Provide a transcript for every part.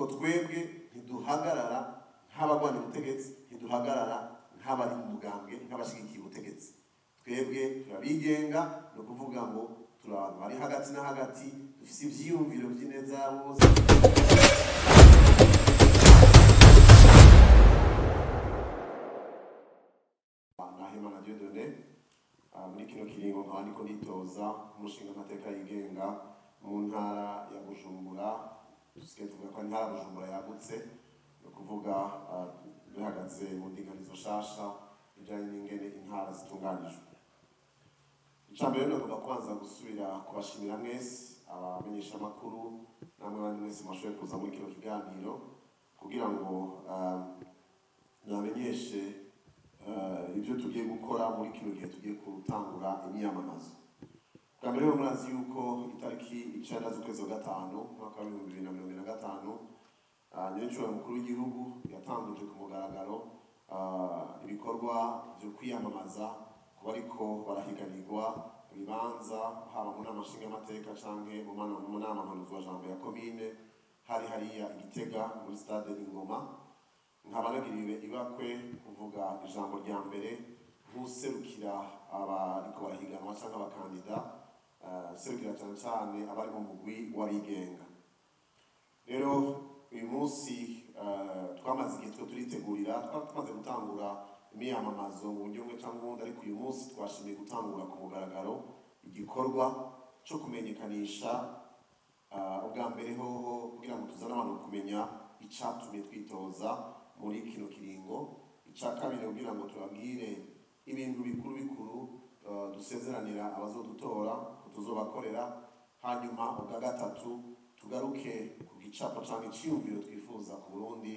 Kuko twebwe ntiduhagarara nk'abagwanya ubutegetsi, ntiduhagarara nk'abari mu mugambwe, nk'abashigikiye ubutegetsi. Twebwe turabigenga, ni ukuvuga ngo turi abantu bari hagati na hagati, dufise ivyiyumviro vy'ineza ya bose. Nahimana Dieudonné, muri kino kiringo nkaba ndiko nditoza umushinga amateka yigenga mu ntara ya Bujumbura. Dusigaye tuvuga ko intara ya Bujumbura yagutse, ni ukuvuga bihagaze mu ndinganizo nshasha ijanye n'ingene intara zitunganijwe. Icambere rero nagomba kubanza gusubira kubashimira mwese abamenyeshamakuru namwe abandi mwese mwashoboye kuza muri kino kiganiro kugira ngo nabamenyeshe ibyo tugiye gukora muri kino gihe tugiye gutangura imyamamazo. Bwa mbere rero murazi yuko itariki 9 z'ukwezi kwa gatanu umwaka wa 2025 nyirinshuro mukuru w'igihugu yatanguje ku mugaragaro ibikorwa byo kwiyamamaza kuba ariko barahiganirwa ibibanza haba mu nama nshingamateka canke mu nama mpanuzwajambo ya komine, hari hariya i Gitega muri stade Ingoma. Nkaba nagiriwe ibakwe kuvuga ijambo rya mbere nk'userukira abariko barahiganwa canke abakandida, serukira cane cane abari mu mugwi w'abigenga. Rero uyu munsi twamaze igihe two turitegurira, twamaze gutangura imyamamazo mu buryo bumwe canke ubundi, ariko uyu munsi twashimiye gutangura ku mugaragaro igikorwa co kumenyekanisha, ubwa mbere hoho kugira ngo tuzane abantu kumenya icatumye twitoza muri kino kiringo, ica kabiri kugira ngo tubabwire ibintu bikuru bikuru dusezeranira abazodutora ko tuzobakorera, hanyuma ubwa gatatu tugaruke ku gicapo canke iciyumviro twifuza ku Burundi,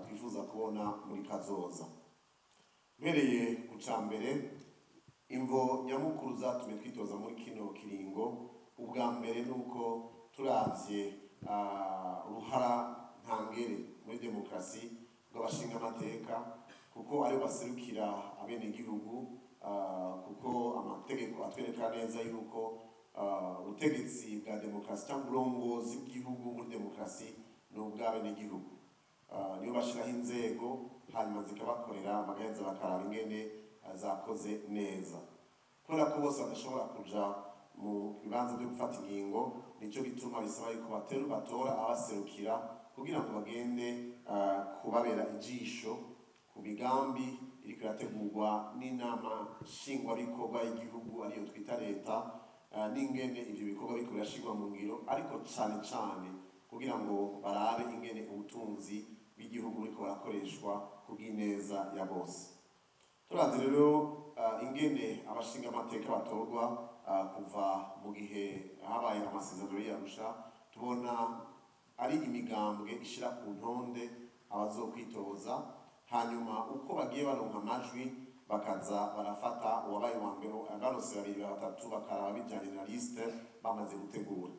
twifuza kubona muri kazoza. Mpereye ku ca mbere, imvo nyamukuru zatumye twitoza muri kino kiringo, ubwa mbere nuko turavye uruhara ntangere muri demokarasi bw'abashingamateka, kuko aribo baserukira abenegihugu, kuko amategeko atwereka neza yuko ubutegetsi bwa demokarasi cyangwa uburongozi bw'igihugu muri demokarasi ni ubw'abenegihugu. Nibo bashiraho inzego hanyuma zikabakorera, bagaheza bakaraba ingene zakoze neza. Kubera ko bose badashobora kuja mu bibanza byo gufata ingingo, nico gituma bisaba yuko batora abaserukira kugira ngo bagende kubabera ijisho ku migambi iriko irategurwa n'inama nshingwabikorwa y'igihugu ariyo twita leta, n'ingene ivyo bikorwa biriko birashirwa mu ngiro, ariko cane cane kugira ngo barabe ingene ubutunzi bw'igihugu buriko burakoreshwa kubw'ineza ya bose. Turavye rero ingene abashingamateka batorwa kuva mu gihe habaye amasezerano y'Arusha, tubona ari imigambwe ishira ku ntonde abazokwitoza, hanyuma uko bagiye baronka amajwi bakaza barafata uwabaye uwa mbere, baronse babiri batatu bakaraba bijanye na liste bamaze gutegura.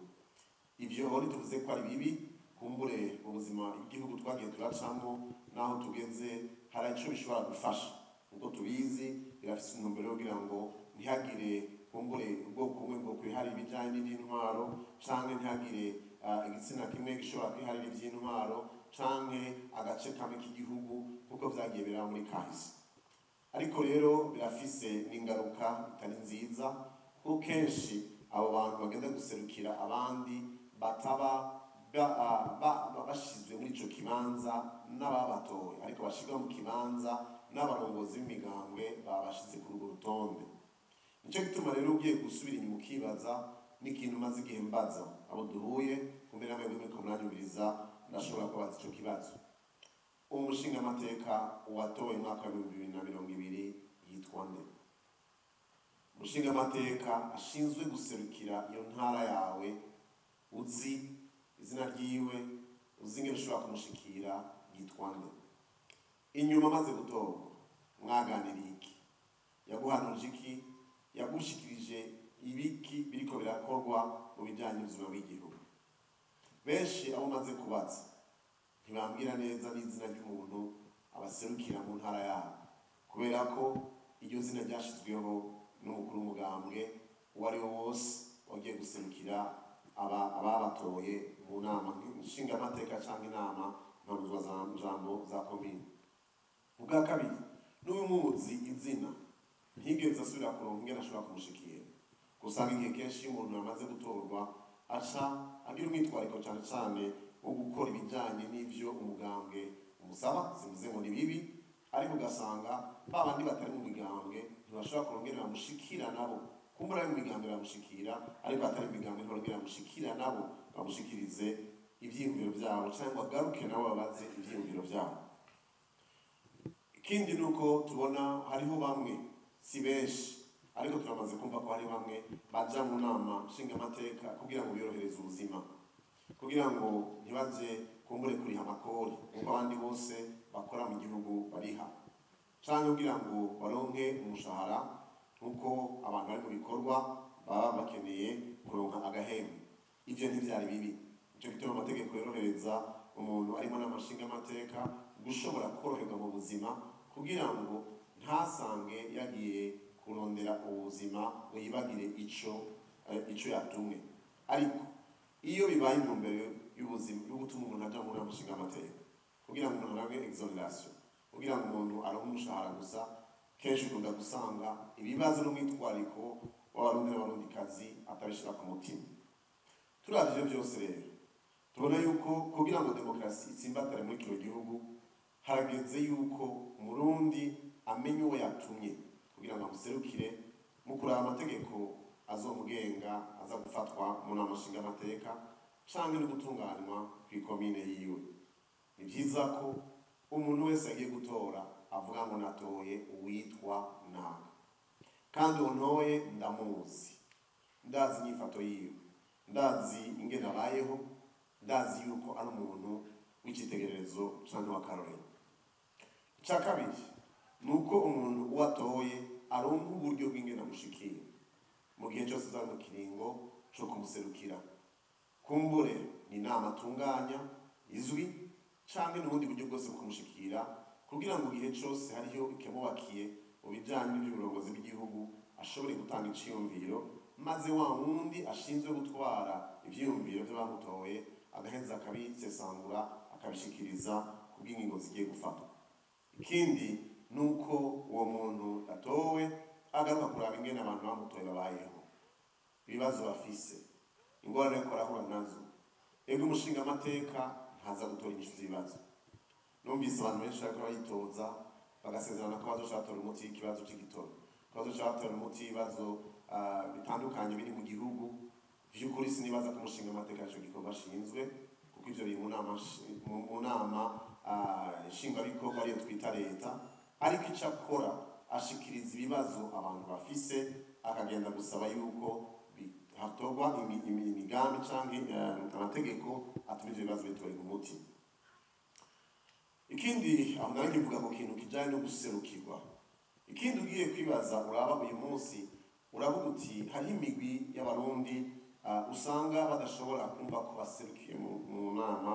Ivyo ntituvuze ko ari bibi, kumbure mu buzima igihugu twagiye turacamwo naho tugeze hari ico bishobora gufasha, kuko tubizi birafise intumbero yo kugira ngo ntihagire kumbure ubwoko bumwe bwo kwiharira ibijanye n'ivy'intwaro, canke ntihagire igitsina kimwe gishobora kwiharira ivy'intwaro, canke agace kamwe k'igihugu kuko vyagiye biraba muri kahise. Ariko rero birafise n'ingaruka itari nziza, kuko kenshi abo bantu bagenda guserukira abandi bataba bashizwe muri ico kibanza n'ababatoye, ariko bashirwa mu kibanza n'abarongozi b'imigambwe babashize kuri urwo rutonde. Nico gituma rero ugiye gusubira inyuma ukibaza n'ikintu maze igihe mbaza abo duhuye, kumbe namwe muriko muranyumviriza ndashobora kubaza ico kibazo. Umushingamateka watowe mu mwaka wa 2020 yitwa nde? Umushingamateka ashinzwe guserukira iyo ntara yawe, uzi izina ryiwe, uzi ingene ushobora kumushikira, yitwa nde? Inyuma amaze gutorwa mwaganiriye iki? Yaguhanuje iki? Yagushikirije ibiki biriko birakorwa mu bijanye n'ubuzima bw'igihugu? Benshi abo maze kubaza ntibambwira neza n'izina ry'umuntu abaserukira mu ntara yabo, kubera ko iryo zina ryashizweho n'umukuru w'umugambwe uwo ari we wose wagiye guserukira ababatoye mu nama nshingamateka canke inama mpanuzwajambo za komine. Ubwa kabiri, n'uyu muzi izina ntigeze asubira kuronka ingene ashobora kumushikira. Gusanga igihe kenshi iyo umuntu amaze gutorwa aca agira umwitwariko cane cane wo gukora ibijanye n'ivyo umugambwe umusaba. Simvuze ngo ni bibi, ariko ugasanga ba bandi batari mu migambwe ntibashobora kurongera bamushikira nabo. Kumbura ari mu migambwe bamushikira, ariko atari mu migambwe ntibarongera bamushikira nabo bamushikirize ivyiyumviro vyabo, cyangwa agaruke nabo babaze ivyiyumviro vyabo. Ikindi ni uko tubona hariho bamwe, si benshi, ariko turamaze kumva ko hari bamwe baja mu nama nshingamateka kugira ngo biyorohereze ubuzima, kugira ngo ntibaje kumbure kuriha amakori nk'uko abandi bose bakora mu gihugu bariha, canke kugira ngo baronke umushahara nk'uko abantu bari mu bikorwa baba bakeneye kuronka agahembo. Ivyo ntivyari bibi. Ico gituma amategeko yorohereza umuntu arimo n'amashingamateka gushobora koroherwa mu buzima, kugira ngo ntasange yagiye kurondera ubuzima ngo yibagire ico yatumwe. Ariko iyo bibaye intumbero y'ubuzima yo gutuma umuntu aja mu nama nshingamateka kugira ngo umuntu aronke exonération, kugira ngo umuntu aronke umushahara gusa, kenshi ukunda gusanga ibibazo n'umwitwariko w'Abarundi n'Abarundikazi atabishira ku mutima. Turavye ivyo byose rero, tubona yuko kugira ngo demokarasi itsimbatare muri kino gihugu, harageze yuko Umurundi amenya uwo yatumye kugira ngo amuserukire mu kuraba amategeko azomugenga aza gufatwa mu nama nshingamateka canke no gutunganywa kw'ikomine yiwe. Ni vyiza ko umuntu wese agiye gutora avuga ngo natoye uwitwa naka, kandi uwo ntoye ndamuzi, ndazi inyifato yiwe, ndazi ingene abayeho, ndazi yuko ari umuntu w'icitegererezo canke w'akarorero. Ica kabiri ni uko umuntu uwo atoye aronka uburyo bw'ingene amushikira mu gihe cyose aza mu kiringo co kumuserukira. Kumbure ni inama atunganya izwi, canke n'ubundi buryo bwose bwo kumushikira, kugira ngo igihe cose hariho ikimubakiye mu bijanye n'ivy'uburongozi bw'igihugu ashobore gutanga iciyumviro, maze wa wundi ashinzwe gutwara ivyiyumviro vy'abamutoye agaheza akabisesangura, akabishikiriza kubw'ingingo zigiye gufatwa. Ikindi ni uko uwo muntu yatowe agaruka kuraba ingene abantu bamutoye babayeho, ibibazo bafise, ingorane ariko arahura nazo. Ego, umushingamateka ntaza gutora inyishu z'ibibazo. Numvise abantu benshi bariko baritoza bagasezerana ko bazoca batora umuti w'ikibazo c'igitoro, ko bazoca batora umuti w'ibibazo bitandukanye biri mu gihugu. Vy'ukuri sinibaza ko umushingamateka arico gikorwa ashinzwe, kuko ivyo biri mu nama nshingwabikorwa, ariyo twita leta. Ariko ico akora, ashikiriza ibibazo abantu bafise, akagenda gusaba yuko hatorwa imigambi canke amategeko atuma ivyo bibazo bitorerwa umuti. Ikindi aho nari nkivuga ku kintu kijanye no guserukirwa. Ikindi ugiye kwibaza, uraba uyu munsi uravuga uti hariho imigwi y'Abarundi usanga badashobora kumva ko baserukiye mu nama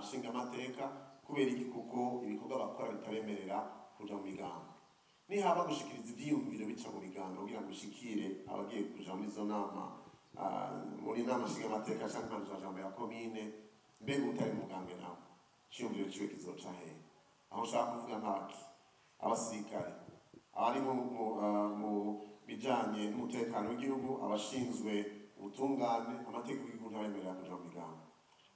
nshingamateka. Kubera iki? Kuko ibikorwa bakora bitabemerera kuja mu migambo. Nihaba gushikiriza ivyiyumviro bica mu biganiro kugira ngo bishikire abagiye kuja muri izo nama, muri nama nshingamateka canke impanuzwajambo ya komine, mbega utari mugambwe nawe iciyumviro ciwe kizoca hehe? Aho nshaka kuvuga nk'abaki? Abasirikare, abari mu bijanye n'umutekano w'igihugu, abashinzwe ubutungane, amategeko y'igihugu ntabemerera kuja mu migambo.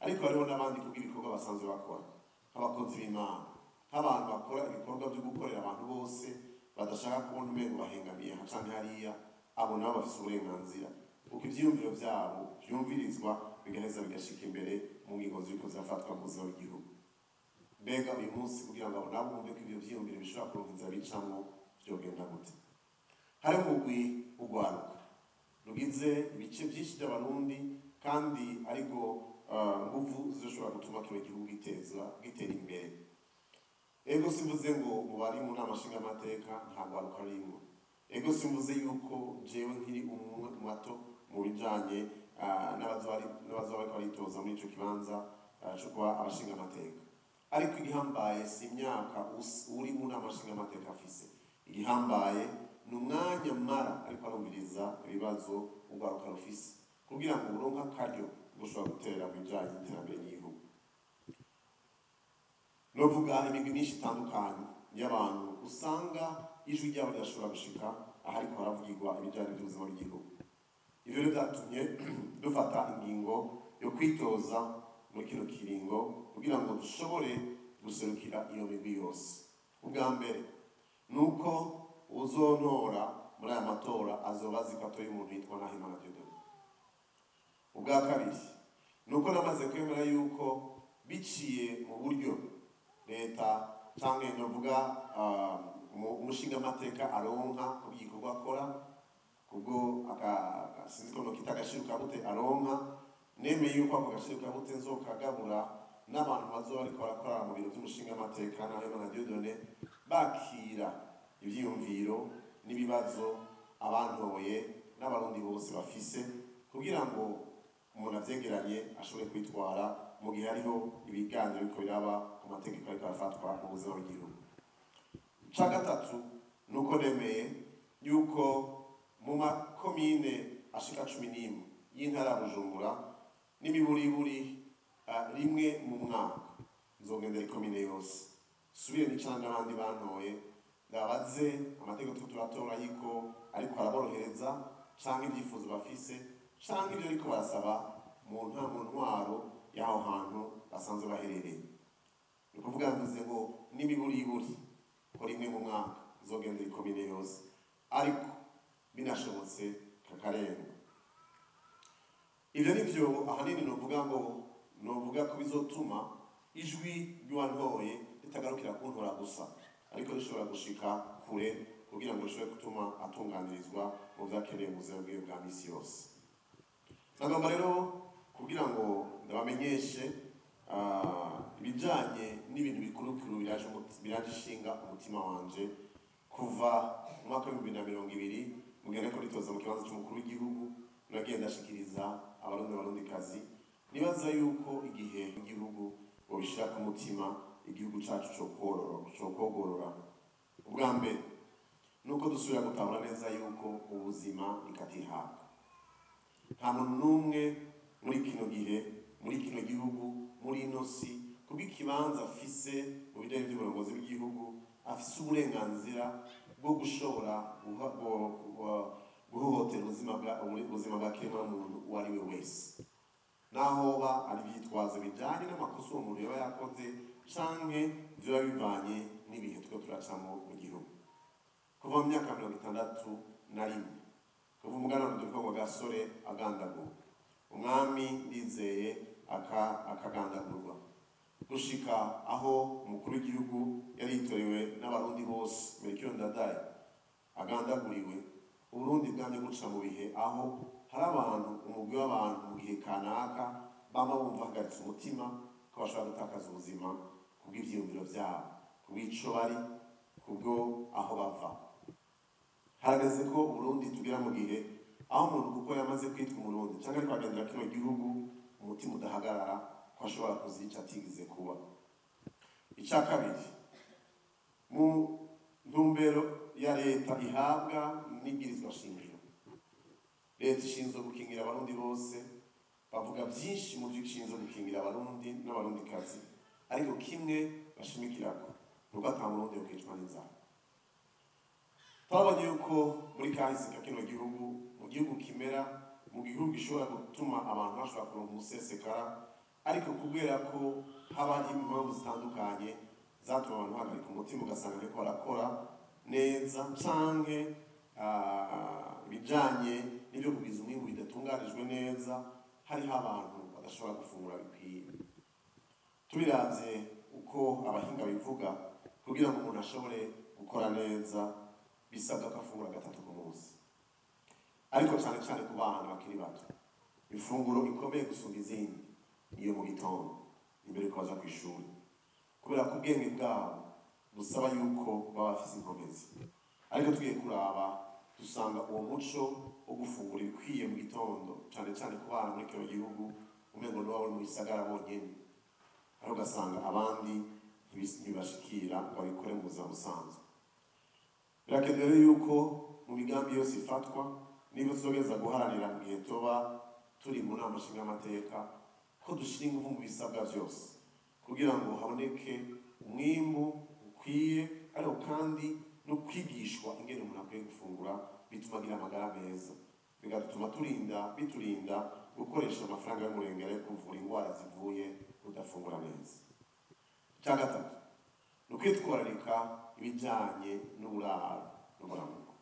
Ariko hariho n'abandi kubw'ibikorwa basanzwe bakora, nk'abakozi b'Imana, nk'abantu bakora ibikorwa byo gukorera abantu bose, badashaka kubona umengo bahengamiye aha canke hariya. Abo nabo bafise uburenganzira, kuko ivyiyumviro vyabo vyumvirizwa, bigaheza bigashika imbere mu ngingo ziriko zirafatwa mu buzima bw'igihugu. Mbega uyu munsi, kugira ngo abo nabo bumve ko ivyo vyiyumviro bishobora kuronka inzira bicamwo, vyogenda gute? Hari umugwi w'urwaruka rugize ibice byinshi by'Abarundi, kandi ariko nguvu zizoshobora gutuma kino gihugu gitera imbere. Ego, simvuze ngo mu bari mu nama nshingamateka nta rwaruka rurimwo. Ego, simvuze yuko jewe nkiri umwe mu bato mu bijanye n'abazoba bariko baritoza muri ico kibanza co kuba abashingamateka. Ariko igihambaye si imyaka uri mu nama nshingamateka afise. Igihambaye ni umwanya mara ariko arumviriza ibibazo urwaruka rufise, kugira ngo uronke akaryo gushobora guterera mu bijanye n'iterambere ry'igihugu. Novuga imigwi myinshi itandukanye y'abantu usanga ijwi ryabo ridashobora gushika ahariko haravugirwa ibijanye n'ivy'ubuzima bw'igihugu. Ivyo rero vyatumye dufata ingingo yo kwitoza muri kino kiringo kugira ngo dushobore guserukira iyo migwi yose. Ubwa mbere nuko uzontora muri aya matora azoba azi ko atoye umuntu yitwa Nahimana Dieudonné. Ubwa kabiri nuko namaze kwemera yuko biciye mu buryo leta canke novuga umushingamateka aronka ku gikorwa akora, kubwo sinzi ko nokita agaciro kabute aronka, nemeye yuko ako gaciro kabute nzokagabura n'abantu bazoba bariko barakora mu biro vy'umushingamateka Nahimana Dieudonné, bakira ivyiyumviro n'ibibazo abantoye n'abarundi bose bafise, kugira ngo umuntu avyegeranye ashobore kwitwara mu gihe hariho ibiganiro biriko biraba ku mategeko ariko arafatwa mu buzima bw'igihugu. Ica gatatu nuko nemeye yuko mu makomine ashika 11 y'intara ya Bujumbura n'imiburiburi rimwe mu mwaka nzogendera ikomine yose, subire nicana n'abandi bantoye, ndabaze amategeko turiko turatora yuko ariko araborohereza canke ivyifuzo bafise canke ivyo ariko barasaba mu ntwaro y'aho hantu basanzwe baherereye. Ni ukuvuga mvuze ngo n'imiburiburi ko rimwe mu mwaka nzogendera ikomine yose, ariko binashobotse kakarenga. Ivyo nivyo ahanini novuga ngo novuga ko bizotuma ijwi ry'uwantoye ritagarukira kuntora gusa, ariko rishobora gushika kure kugira ngo rishobore gutuma atunganirizwa mu vyo akeneye mu buzima bwiwe bwa misi yose. Nagomba rero kugira ngo ndabamenyeshe ibijanye n'ibintu bikurukuru biraje ishinga umutima wanje kuva mu mwaka w'ibihumbi bibiri na mirongo ibiri mugende ko ritoza mu kibanza c'umukuru w'igihugu. Nagiye ndashikiriza abarundi n'abarundikazi, nibaza yuko igihe igihugu bobishira ku mutima igihugu cacu co kogorora. Ubwa mbere nuko dusubira gutahura neza yuko ubuzima nikatihabwa. Nta muntu n'umwe muri kino gihe, muri kino gihugu, muri ino si, kubw'ikibanza afise mu bijanye vy'uburongozi bw'igihugu, afise uburenganzira bwo gushobora guhohotera ubuzima bwa kiremwamuntu uwo ari we wese, naho ba ari ivyitwazo bijanye n'amakosa uwo muntu yoba yakoze canke vyoba bivanye n'ibihe turiko turacamwo mu gihugu. Kuva mu myaka 61, kuva umuganwa Rudoviko Rwagasore agandagurwa, umwami Ndizeye akagandagurwa, gushika aho umukuru w'igihugu yari yitorewe n'abarundi bose Melchior Ndadaye agandaguriwe, Uburundi bwamye buca mu bihe aho hari abantu, umugwi w'abantu mu gihe kanaka bama bumva bahagaritse umutima ko bashobora gutakaza ubuzima kubw'ivyiyumviro vyabo, kubw'ico bari, kubwo aho bava. Harageze ko Uburundi tugera mu gihe aho umuntu kuko yamaze kwitwa Umurundi canke ariko agendera kino gihugu umutima udahagarara ko ashobora kuzica atigize kuba. Ica kabiri, mu ntumbero ya leta ihabwa n'ibwirizwa shingiro, leta ishinzwe gukingira abarundi bose. Bavuga byinshi mu byo ishinzwe gukingira abarundi n'abarundikazi, ariko kimwe bashimikirako nuko ata murundi yokwicwa n'inzara. Twabonye yuko muri kahise ka kino gihugu, mu gihugu kimera, mu gihugu gishobora gutuma abantu bashobora kuronka umusesekara, ariko kubera ko haba impamvu zitandukanye zatuma abantu bahagarika umutima, ugasanga bariko barakora neza canke ibijanye n'ivyo kugwiza umwimbu bidatunganijwe neza, hariho abantu badashobora gufungura bikwiye. Tubiravye uko abahinga bivuga, kugira ngo umuntu ashobore gukora neza bisabwa ko afungura 3 ku munsi, ariko cane cane ku bana bakiri bato ifunguro ikomeye gusumba izindi niyo mu gitondo imbere yuko baja kw'ishuri, kubera ko ubwenge bwabo busaba yuko baba bafise inkomezi. Ariko tugiye kuraba dusanga uwo muco wo gufungura ibikwiye mu gitondo cane cane ku bana muri kino gihugu umengo nibo bari mu gisagara bonyene, ariko ugasanga abandi ntibashikira ngo babikore mu buzima busanzwe. Birakenewe yuko mu migambi yose ifatwa niba tuzogeza guharanira mu gihe tuba turi mu nama nshingamateka ko dushira ingufu mu bisabwa vyose kugira ngo haboneke umwimbu ukwiye, ariko kandi no kwigishwa ingene umuntu akwiye gufungura bituma agira amagara meza, bigatuma biturinda gukoresha amafaranga y'umurengera yo kuvura indwara zivuye kudafungura neza. Icya gatatu ni ukwitwararika ibijyanye n'uburaro n'uburamuko.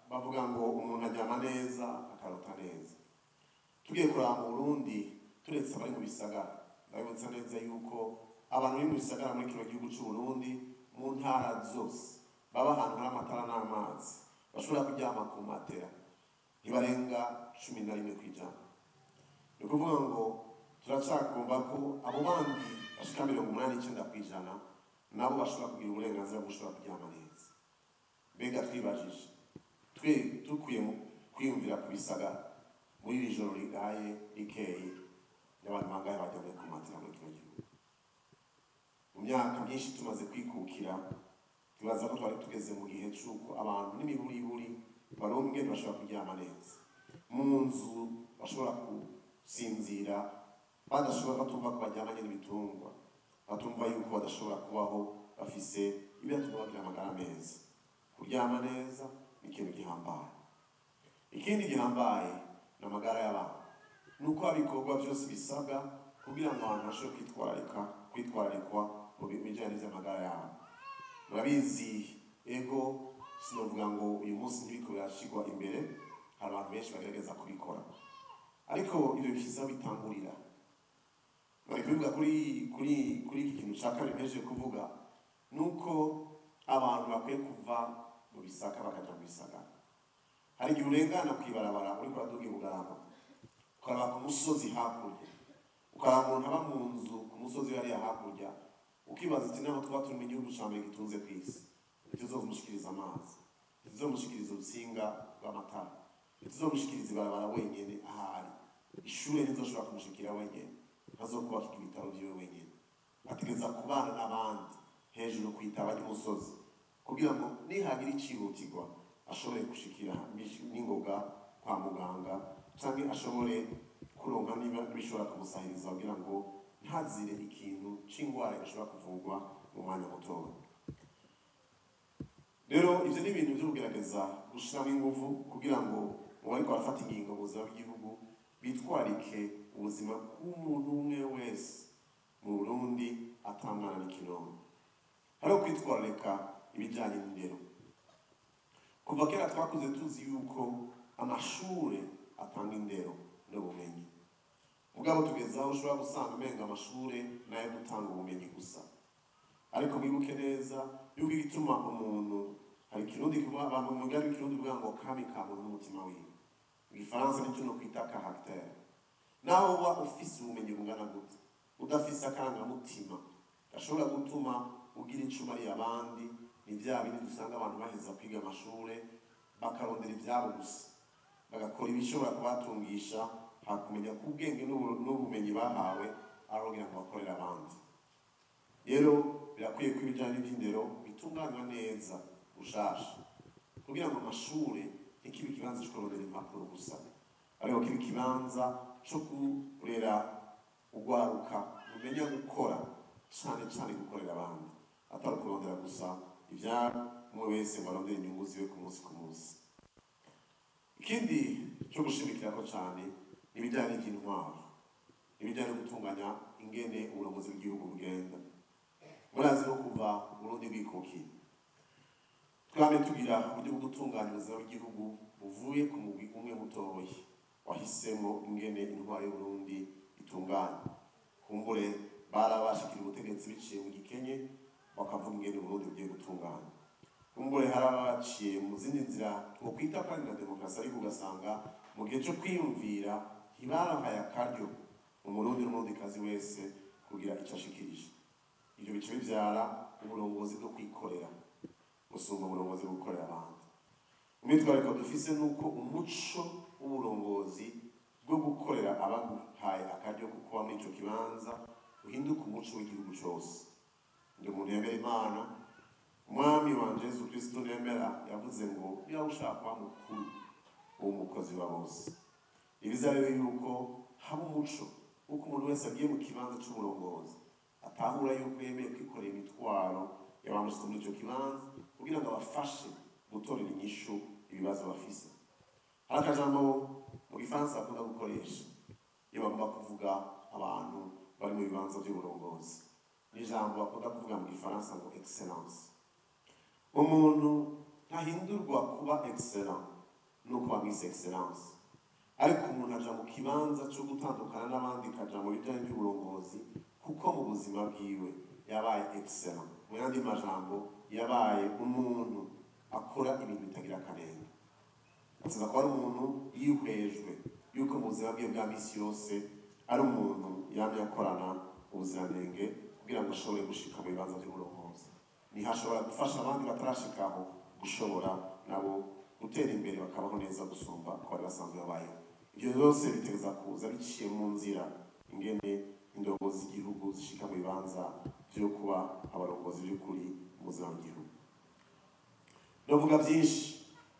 Bavuga ngo umuntu aryama neza akarota neza. Tugiye kuraba mu Burundi, turetse abari mu bisagara, ndabibutsa neza yuko abantu bari mu bisagara muri kino gihugu c'u Burundi mu ntara zose baba ahantu hari amatara n'amazi bashobora kuryama ku matera ntibarenga 11%. Ni ukuvuga ngo turacagomba ko abo bandi bashika 89% nabo bashobora kugira uburenganzira bwo gushobora kuryama neza. Mbega twibajije twe dukwiye kwiyumvira ku bisagara muri iri joro rigaye rikeye n'abantu bangahe baryamye ku matera muri kino gihugu? Mu myaka myinshi tumaze kwikukira, tubaza ko twari tugeze mu gihe c'uko abantu n'imiburiburi baronka ingene bashobora kuryama neza mu nzu, bashobora gusinzira badashobora batumva ko baryamanye n'ibitungwa, batumva yuko badashobora kubaho bafise ibibatuma bagira amagara meza. Kuryama neza ni ikintu gihambaye. Ikindi gihambaye ni amagara y'abantu, nuko ibikorwa byose bisabwa kugira ngo abantu bashobore kwitwararikwa mu bijyanye n'iby'amagara yabo. Murabizi, ego sinovuga ngo uyu munsi ntibiko birashyirwa imbere, hari abantu benshi bagerageza kubikora, ariko ibyo bifise aho bitangurira. Bari kubivuga kuri iki kintu cya kabiri mpejeje kuvuga, nuko abantu bakwiye kuva mu bisaka bakaja mu bisagara. Hari igihe urengana kw'ibarabara uriko uraduga i Bugarama, ukaraba ku musozi hakurya, ukaraba umuntu aba mu nzu ku musozi hariya hakurya, ukibaza uti naho tuba turi mu gihugu ca mbere gitunze kw'isi, ntituzomushikiriza amazi, ntituzomushikiriza urutsinga rw'amatara, ntituzomushikiriza ibarabara wenyene ahari, ishure ntizoshobora kumushikira wenyene, ntazokubaka ibitaro vyiwe wenyene, ategereza kubana n'abandi hejuru kw'itaba ry'umusozi kugira ngo nihagira icihutirwa ashobore gushikira n'ingoga kwa muganga, canke ashobore kuronka niba bishobora kumusahiriza kugira ngo ntazire ikintu c'ingwara ishobora kuvurwa mu mwanya mutoya. Rero ivyo ni ibintu vyo kugerageza gushiramo inguvu kugira ngo mu bariko barafata ingingo mu buzima bw'igihugu bitwarike ubuzima bw'umuntu umwe wese mu Burundi ata mwana n'ikinono. Hariho kwitwararika ibijanye n'indero. Kuva kera twakuze tuzi yuko amashure atanga indero n'ubumenyi, mugabo tugeze aho ushobora gusanga umenga amashure nayo gutanga ubumenyi gusa. Ariko mwibuke neza yuko igituma umuntu, hari ikirundi kivuga, abantu mu mugani w'ikirundi uvuga ngo kami ka muntu n'umutima wiwe, mu gifaransa nicyo no kwita caractère. Naho uba ufise ubumenyi bungana gute, udafise akarangamutima gashobora gutuma ugira ico umariye abandi, ni vya bindi dusanga abantu baheza kwiga amashure bakarondera ivyabo gusa, bagakora ibishobora kubatungisha, hakumenya ko ubwenge n'ubumenyi bahawe ari kugira ngo bakorere abandi. Rero birakwiye ko ibijanye n'ivy'indero bitunganywa neza gushasha, kugira ngo amashure ntikibe ikibanza co kurondera impapuro gusa, ariko kibe ikibanza co kurera urwaruka rumenya gukora, cane cane gukorera abandi, atari kurondera gusa ivyabo umwe wese ngo arondere inyungu ziwe ku munsi ku munsi. Ikindi co gushimikirako cane ni ibijanye n'ivy'intwaro, ibijanye no gutunganya ingene uburongozi bw'igihugu bugenda. Murazi ko kuva Burundi bwikukiye twamye tugira uburyo bwo gutunganya ubuzima bw'igihugu buvuye ku mugwi umwe mutoyi wahisemo ingene intwaro y'Uburundi itunganya. Kumbure barabashikira ubutegetsi biciye mu gikenye bakavuga ingene Uburundi bugiye gutunganya. Kumbure hari abaciye mu zindi nzira twokwita ko ari na demokarasi, ariko ugasanga mu gihe co kwiyumvira ntibarahaye akaryo umurundi n'umurundikazi wese kugira ico ashikirije. Ivyo bica bivyara uburongozi bwo kwikorera gusumba uburongozi bwo gukorera abandi. Umwitwarariko dufise nuko umuco w'uburongozi bwo gukorera abaguhaye akaryo ko kuba muri ico kibanza uhinduka umuco w'igihugu cose. Ndi umuntu yemera Imana, Umwami wanje Yesu Kristo nemera yavuze ngo niba ushaka kuba mukuru uba umukozi wa bose. Ni byiza rero yuko haba umuco Kuko umuntu wese agiye mu kibanza c'uburongozi atahura yuko yemeye kwikorera imitwaro yabamushyize muri ico kibanza kugira ngo abafashe gutorera inyishu ibibazo bafise. Hari akajambo mu gifaransa bakunda gukoresha iyo bagomba kuvuga abantu bari mu bibanza by'uburongozi. Ni ijambo bakunda kuvuga mu gifaransa ngo excellence. Umuntu ntahindurwa kuba excellent nuko bamwise excellence, ariko umuntu aja mu kibanza cyo gutandukana n'abandi, kaja mu bijanye by'uburongozi kuko mu buzima bwiwe yabaye excellent. Mu yandi majambo, yabaye umuntu akora ibintu bitagira akanenge. Ategerezwa kuba ari umuntu yihwejwe yuko mu buzima bwiwe bwa misi yose ari umuntu yamye akorana ubuziranenge kugira ngo ashobore gushika mu bibanza by'uburongozi. Niho ashobora gufasha abandi batarashikaho gushobora nabo gutera imbere, bakabaho neza gusumba uko bari basanzwe babayeho. Ibyo byose bitegereza kuza biciye mu nzira ingene indongozi z'igihugu zishika mu bibanza vyo kuba abarongozi by'ukuri mu buzima bw'igihugu. Ndavuga byinshi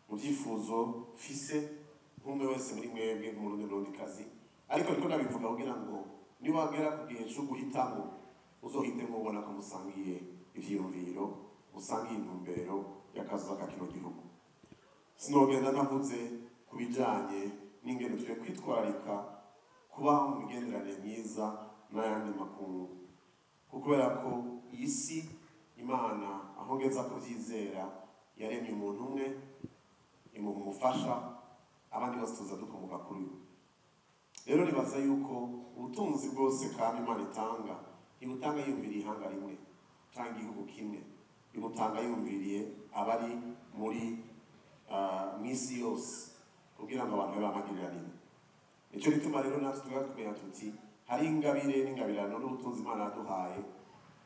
mu byifuzo mfise nk'umwe wese muri mwebwe, nk'Umurundi n'Umurundikazi, ariko ariko ndabivuga kugira ngo niwagera ku gihe cyo guhitamo, uzohitemo ubona ko musangiye ivyiyumviro, musangiye intumbero y'akazoza ka kino gihugu. Sinogenda ntavuze ku bijanye n'ingene twe kwitwararika kuba mu migenderanire myiza n'ayandi makungu, kubera ko iyi si Imana, aho ngeza kuvyizera, yaremye umuntu umwe imuha umufasha, abandi bose tuza dukomoka kuri we. Rero nibaza yuko ubutunzi bwose kandi Imana itanga, ibutanga yumviriye ihanga rimwe cyangwa igihugu kimwe, ibutanga yumviriye abari muri mw'isi yose kugira ngo abantu babe bamagiriranire. Nicyo gituma rero natwe tuba tumenya tuti hari ingabire n'ingabirano n'ubutunzi Imana yaduhaye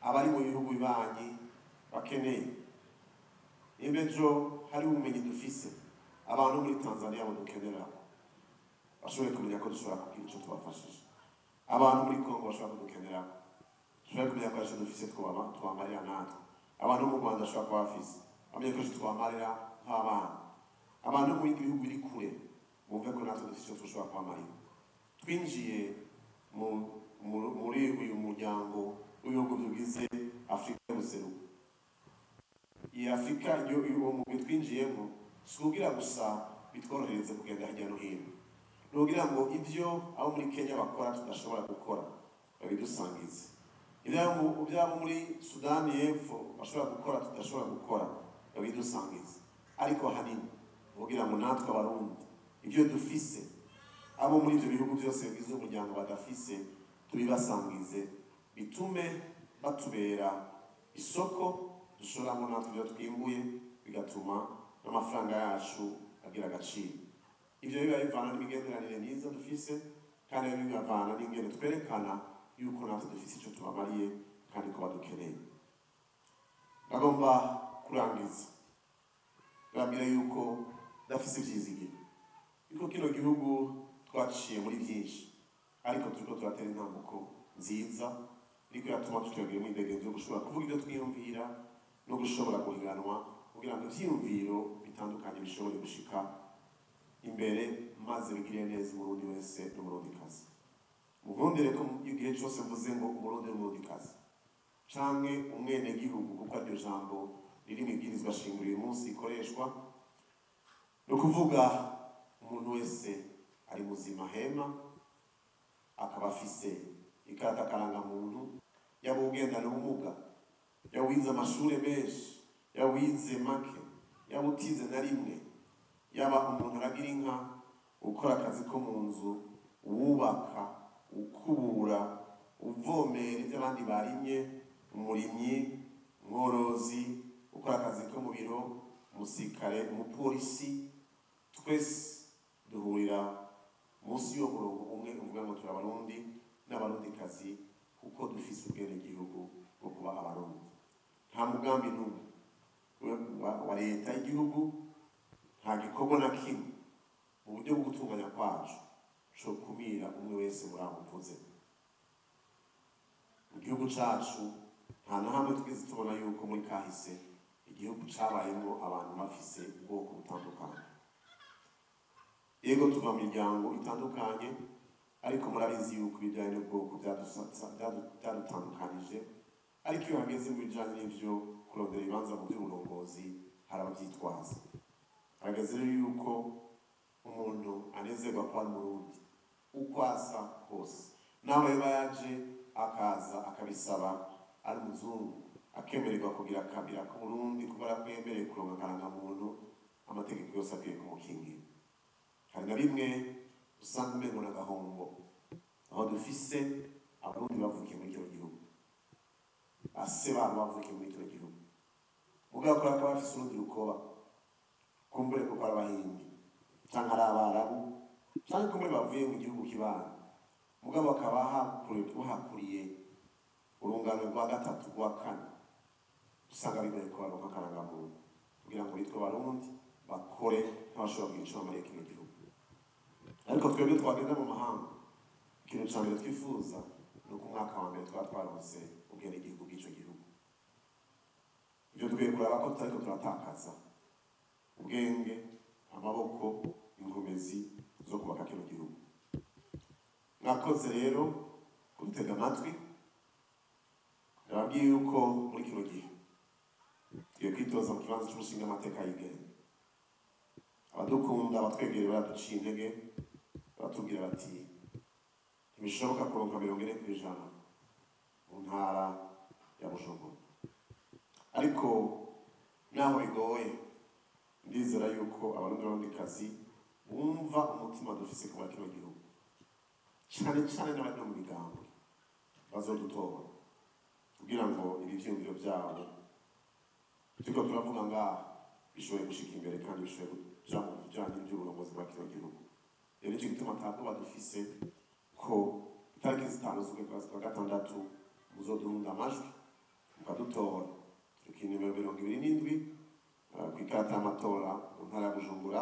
abari mu bihugu bibanyi bakeneye. Nimba ejo hari ubumenyi dufise abantu muri Tanzania badukenera, bashobore kumenya ko dushobora kugira icyo tubafashije. Abantu muri Congo bashobora kudukenera, dushobore kumenya ko icyo dufise twabamarira natwe. Abantu mu Rwanda bashobora kuba bafise, bamenye ko icyo twabamarira nk'abana. Abantu mu bindi bihugu biri kure bumve ko natwe dufise icyo dushobora kubamarira. Twinjiye muri uyu muryango w'ibihugu bigize Afurika y'ubuseruko. Iyi Afurika uwo mugwi twinjiyemo si ukugira gusa bitworohereze kugenda hirya no hino, ni ukugira ngo ibyo abo muri Kenya bakora tudashobora gukora babidusangize, ibyabo muri Sudani y'Epfo bashobora gukora tudashobora gukora babidusangize, ariko ahanini kugira ngo natwe Abarundi ibyo dufise abo muri ibyo bihugu byose bigize umuryango badafise tubibasangize, bitume batubera isoko dushoramo natwe ibyo twimbuye, bigatuma n'amafaranga yacu agira agaciro. Ibyo biba bivana n'imigenderanire myiza dufise, kandi biba bivana n'ingene twerekana yuko natwe dufise icyo tubamariye kandi ko badukeneye. Ndagomba kurangiza ndababwira yuko ndafise ivyizigiro yuko kino gihugu twaciye muri byinshi, ariko turiko turatera intambuko nziza iriko iratuma tukagira umwidegemvyo wo gushobora kuvuga ibyo twiyumvira no gushobora guhiganwa kugira ngo ivyiyumviro bitandukanye bishobore gushika imbere maze bigire neza Umurundi wese n'Umurundikazi. Munkundire ko igihe cose mvuze ngo Umurundi n'Umurundikazi canke umwenegihugu, kuko aryo jambo riri mw'ibwirizwa shingiro uyu munsi rikoreshwa, ni ukuvuga umuntu wese ari muzima hema akaba afise ikarata karangamuntu, yaba ugendana ubumuga, yaba uwize amashure menshi, yaba uwize make, yaba utize na rimwe, yaba umuntu aragira inka, ukora akazi ko mu nzu, uwubaka, ukubura, uvomera ibyo abandi barimye, umurimyi, umworozi, ukora akazi ko mu biro, umusirikare, umupolisi, twese duhurira munsi y'uwo murongo umwe uvuga ngo turi Abarundi n'Abarundikazi kuko dufise ubwenegihugu bwo kuba Abarundi. Nta mugambi n'umwe wa leta y'igihugu, nta gikorwa na kimwe mu buryo bwo gutunganya kwacu co kumira umwe wese muri abo mvuze. Mu gihugu cacu nta na hamwe twigeze tubona yuko muri kahise igihugu cabayemwo abantu bafise ubwoko butandukanye. Yego tuva mu miryango itandukanye, Ariko murabizi yuko ibijyanye n'ubwoko byadutandukanije, ariko iyo hageze mu bijyanye n'ivyo kurondera ibibanza mu by'uburongozi hari ababyitwaza. Harageze rero yuko umuntu anezerwa kuba ari Umurundi uko asa kose, naho yoba yaje akaza akabisaba ari umuzungu, akemererwa kugira akabira k'Uburundi kubera ko yemerewe kuronka akarangamuntu, amategeko yose akwiye kumukingira. Hari na bimwe usanga umengo n'agahombo, aho dufise Abarundi bavukiye muri kino gihugu, ase babo bavukiye muri kino gihugu, mugabo kubera ko bafise urundi rukoba, kumbure kuko ari Abahindi canke ari Abarabu canke kumbure bavuye mu gihugu kibana, mugabo bakaba bahakuriye urungano rwa gatatu rwa kane, usanga bigoye ko baronka akarangamuntu kugira ngo bitwe Abarundi bakore nk'abashobora kugira ico bamariye kino gihugu. Ariko twebwe twagenda mu mahanga, ikintu ca mbere twifuza ni uko umwaka wa mbere twaba twaronse ubwenegihugu bw'ico gihugu. Ivyo dukwiye kuraba ko tutariko turatakaza ubwenge, amaboko, inkomezi zo kubaka kino gihugu. Mwakoze rero kudutega amatwi. Ndababwiye yuko muri kino gihe tugiye kwitoza mu kibanza c'umushingamateka yigenga. Abadukunda, abatwegereye baraduciye intege, baratubwira bati ntibishoboka kuronka 40% mu ntara ya Bujumbura. Ariko naho bigoye, ndizera yuko Abarundi n'Abarundikazi bumva umutima dufise kuba kino gihugu, cane cane n'abari no mu migambwe bazodutora kugira ngo ibi vyiyumviro vyabo turiko turavuga ngaha bishoboye gushika imbere kandi bishoboye kuja mu bijanye n'ivy'uburongozi bwa kino gihugu. Rero nico gituma ata bwoba dufise ko itariki 5 z'ukwezi kwa gatandatu muzoduhunda amajwi mukadutora. Turi kw'inimero 27 kw'ikarata y'amatora mu ntara ya Bujumbura,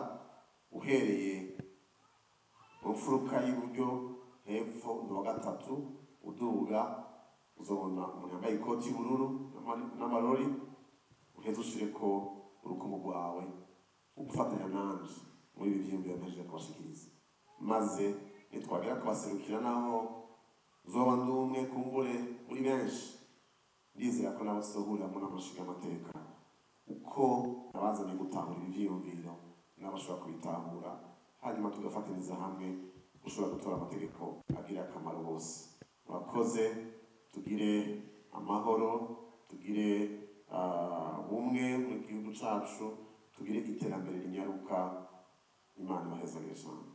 uhereye mu mfuruka y'iburyo hepfo ni uwa gatatu uduga, uzobona umuntu yambaye ikoti y'ubururu n'amarori, uheze ushireko urukumu rwawe ugufatanya nanje muri ibi vyiyumviro mpejeje kubashikiriza, maze nitwagera kubaserukira naho uzoba ndi umwe kumbure muri benshi, ndizera ko nabo tuzohuriramwo n'amashingamateka uko nabazanye gutahura ibi vyiyumviro n'abashobora kubitahura, hanyuma tugafatanyiriza hamwe gushobora gutora amategeko agira akamaro bose. Murakoze, tugire amahoro, tugire ubumwe mu gihugu cacu, tugire iterambere rinyaruka. Imana ibahezagire cane.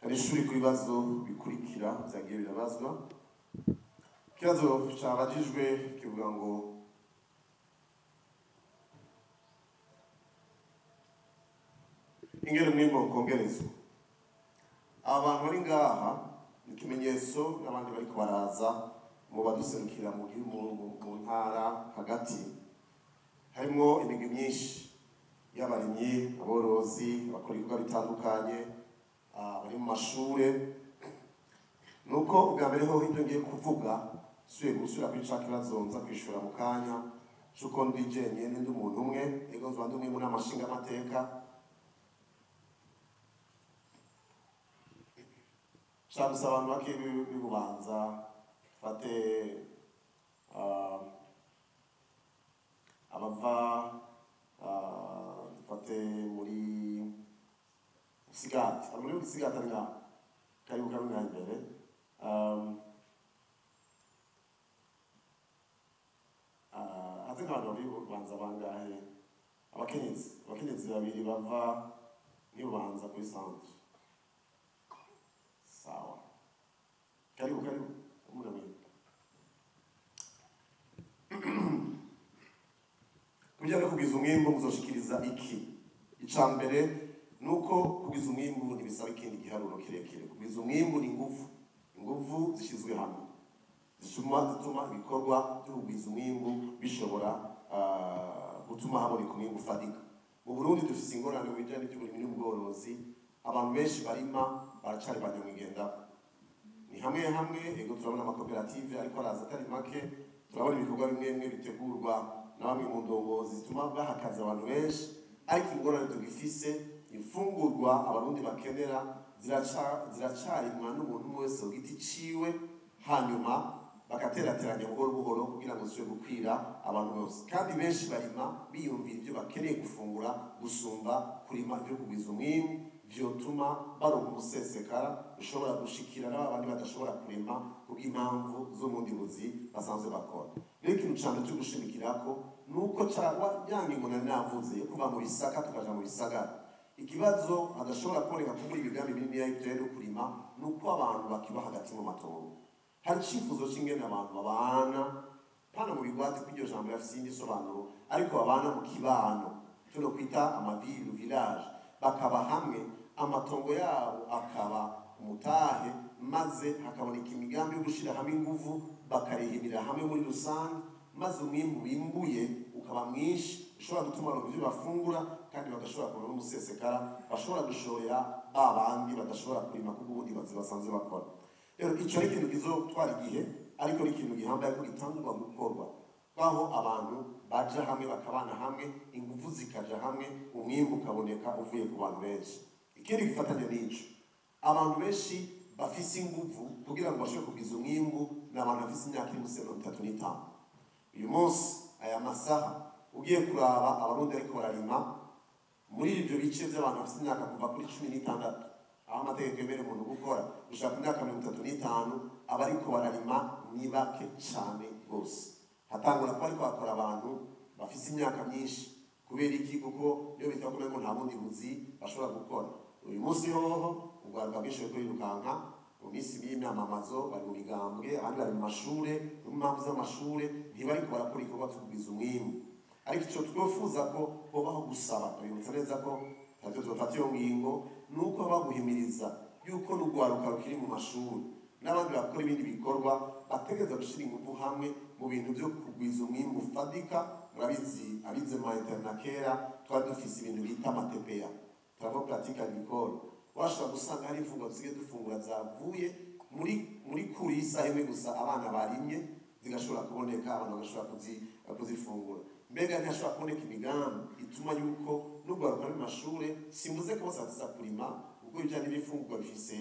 Hari ishuri ku bibazo bikurikira vyagiye birabazwa. Ikibazo cabajijwe kivuga ngo ingene umwimbu wokongerezwa. Aba bantu bari ngaha ni ikimenyetso n'abandi bariko baraza mu baduserukira mu gihugu, mu ntara hagati, harimwo imigwi myinshi y'abarimyi, aborozi, abakora ibikorwa bitandukanye, bari mu mashure. Nuko ubwa mbere ho ibyo ngiye kuvuga suye gusubira kuri ca kibazo nza kwishura mu kanya c'uko ndi jenyene, ndi umuntu umwe, ego nzoba ndi umwe mu nama nshingamateka. Nshaka gusaba abantu bake b'Ibubanza, fate abava, dufate muri Musigati, abo muri Musigati ari ngaha, karibu karibu ngaha imbere. Haze nk'abantu bari Bubanza bangahe? Abakenyezi babiri bava n'Ibubanza kuri centre. Sawa, karibu karibu umuna mwiza. Kubijyanye no kugwiza umwimbu muzoshikiriza iki? Ica mbere nuko kugwiza umwimbu ntibisaba ikindi giharuro kirekire. Kugwiza umwimbu ni inguvu, inguvu zishizwe hamwe zituma ibikorwa byo kugwiza umwimbu bishobora gutuma haboneka umwimbu ufatika. Mu Burundi dufise ingorane mu bijyanye n'iby'uburimyi n'ubworozi. Abantu benshi barima baracari ba nyamwigendaho. Ni hamwe hamwe ego turabona amakoperative ariko araza atari make, turabona ibikorwa bimwe bimwe bitegurwa na bamwe mu ndongozi zituma bahakaza abantu benshi, ariko ingorane tugifise, imfungurwa abarundi bakenera ziracarimwa n'umuntu wese ku giti ciwe, hanyuma bagaterateranya buhoro buhoro kugira ngo zishobore gukwira abantu bose. Kandi benshi barima biyumvira ibyo bakeneye gufungura gusumba kurima ibyo kugwiza umwimbu, vyotuma baronka umusesekara ushobora gushikira n'abandi badashobora kurima kubw'impamvu z'ubundi buzi basanzwe bakora. Rero ikintu ca mbere co gushimikirako nuko ya ngingo nari navuze yo kuva mu bisaka tukaja mu bisagara. Ikibazo hadashobora kuboneka ko muri imigambi minini ya yo kurima nuko abantu bakiba hagati mu matongo. Hari icifuzo c'ingene abantu babana, pana mu bigwati kw'iryo jambo rifise iyindi sobanuro, ariko babana mu kibano, tuno kwita amaville village, bakaba hamwe, amatongo yabo akaba umutahe, maze hakaboneka imigambi yo gushira hamwe inguvu, bakarihimira hamwe muri rusange, maze umwimbu wimbuye ukaba mwinshi, ushobora gutuma baronka ivyo bafungura kandi bagashobora kuronka n'umusesekara bashobora gushorera ba bandi badashobora kurima kubw'ubundi bazi basanzwe bakora. Rero ico ari ikintu kizotwara igihe, ariko ni ikintu gihambaye ko gitangurwa gukorwa, aho abantu baja hamwe bakabana hamwe, inguvu zikaja hamwe, umwimbu ukaboneka uvuye ku bantu benshi. Ikindi gifatanya n'ico, abantu benshi bafise inguvu kugira ngo bashobore kugwiza umwimbu ni abantu bafise imyaka iri munsi ya 35. Uyu munsi aya masaha ugiye kuraba abarundi ariko bararima muri ivyo bice vy'abantu bafise imyaka kuva kuri 16, aho amategeko yemerera umuntu gukora gushaka imyaka 35, abariko bararima ni bake cane gose. Hatangura kuba ariko bakora abantu bafise imyaka myinshi. Kubera iki? Kuko niyo bita ko umengo nta bundi buzi bashobora gukora. Uyu munsi hoho urwaruka rwinshi ruriko rurirukanka mu minsi y'imyamamazo, bari mu migambwe, abandi bari mu mashure, no mu mpamvu z'amashure, ntibariko barakora igikorwa co kugwiza umwimbu. Ariko ico twifuza ko hobaho gusaba, ndabibutsa neza ko natwe tuzofata iyo ngingo, nuko haba guhimiriza yuko n'urwaruka rukiri mu mashuri n'abandi bakora ibindi bikorwa bategereza gushira inguvu hamwe mu bintu vyo kugwiza umwimbu ufatika. Murabizi abize mu internat kera twari dufise ibintu bita amaTPA, travaux pratique agricole. Washobora gusanga hari imfungurwa dusigaye dufungura zavuye muri kuri isaha imwe gusa abana barimye, zigashobora kuboneka, abantu bagashobora kuzifungura. Mbega ntihashobora kuboneka imigambi ituma yuko n'urwaruka ruri mu mashure, simvuze ko bose batiza kurima, kuko ibijanye n'ibifungurwa bifise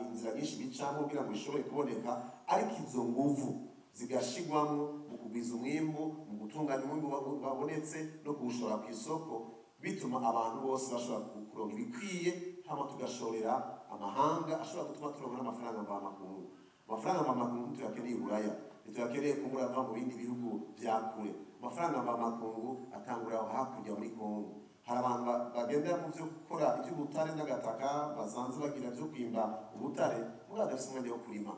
inzira nyinshi bicamwo kugira ngo bishobore kuboneka, ariko izo nguvu zigashigwamwo mu kugwiza umwimbu, mu gutunganya umwimbu wabonetse no kuwushora kw'isoko, bituma abantu bose bashobora kuronka ibikwiye, hama tugashorera amahanga ashobora gutuma turonka n'amafaranga mvamakungu. Amafaranga mvamakungu tuyakeneye i Buraya, ntituyakeneye kumbura ava mu bindi bihugu vya kure. Amafaranga mvamakungu atangurira aho hakurya muri Kongo. Hari abantu bagendera mu vyo gukora ivy'ubutare n'agataka, basanzwe bagira vyo kwimba ubutare, mugabo badafise umwanya wo kurima.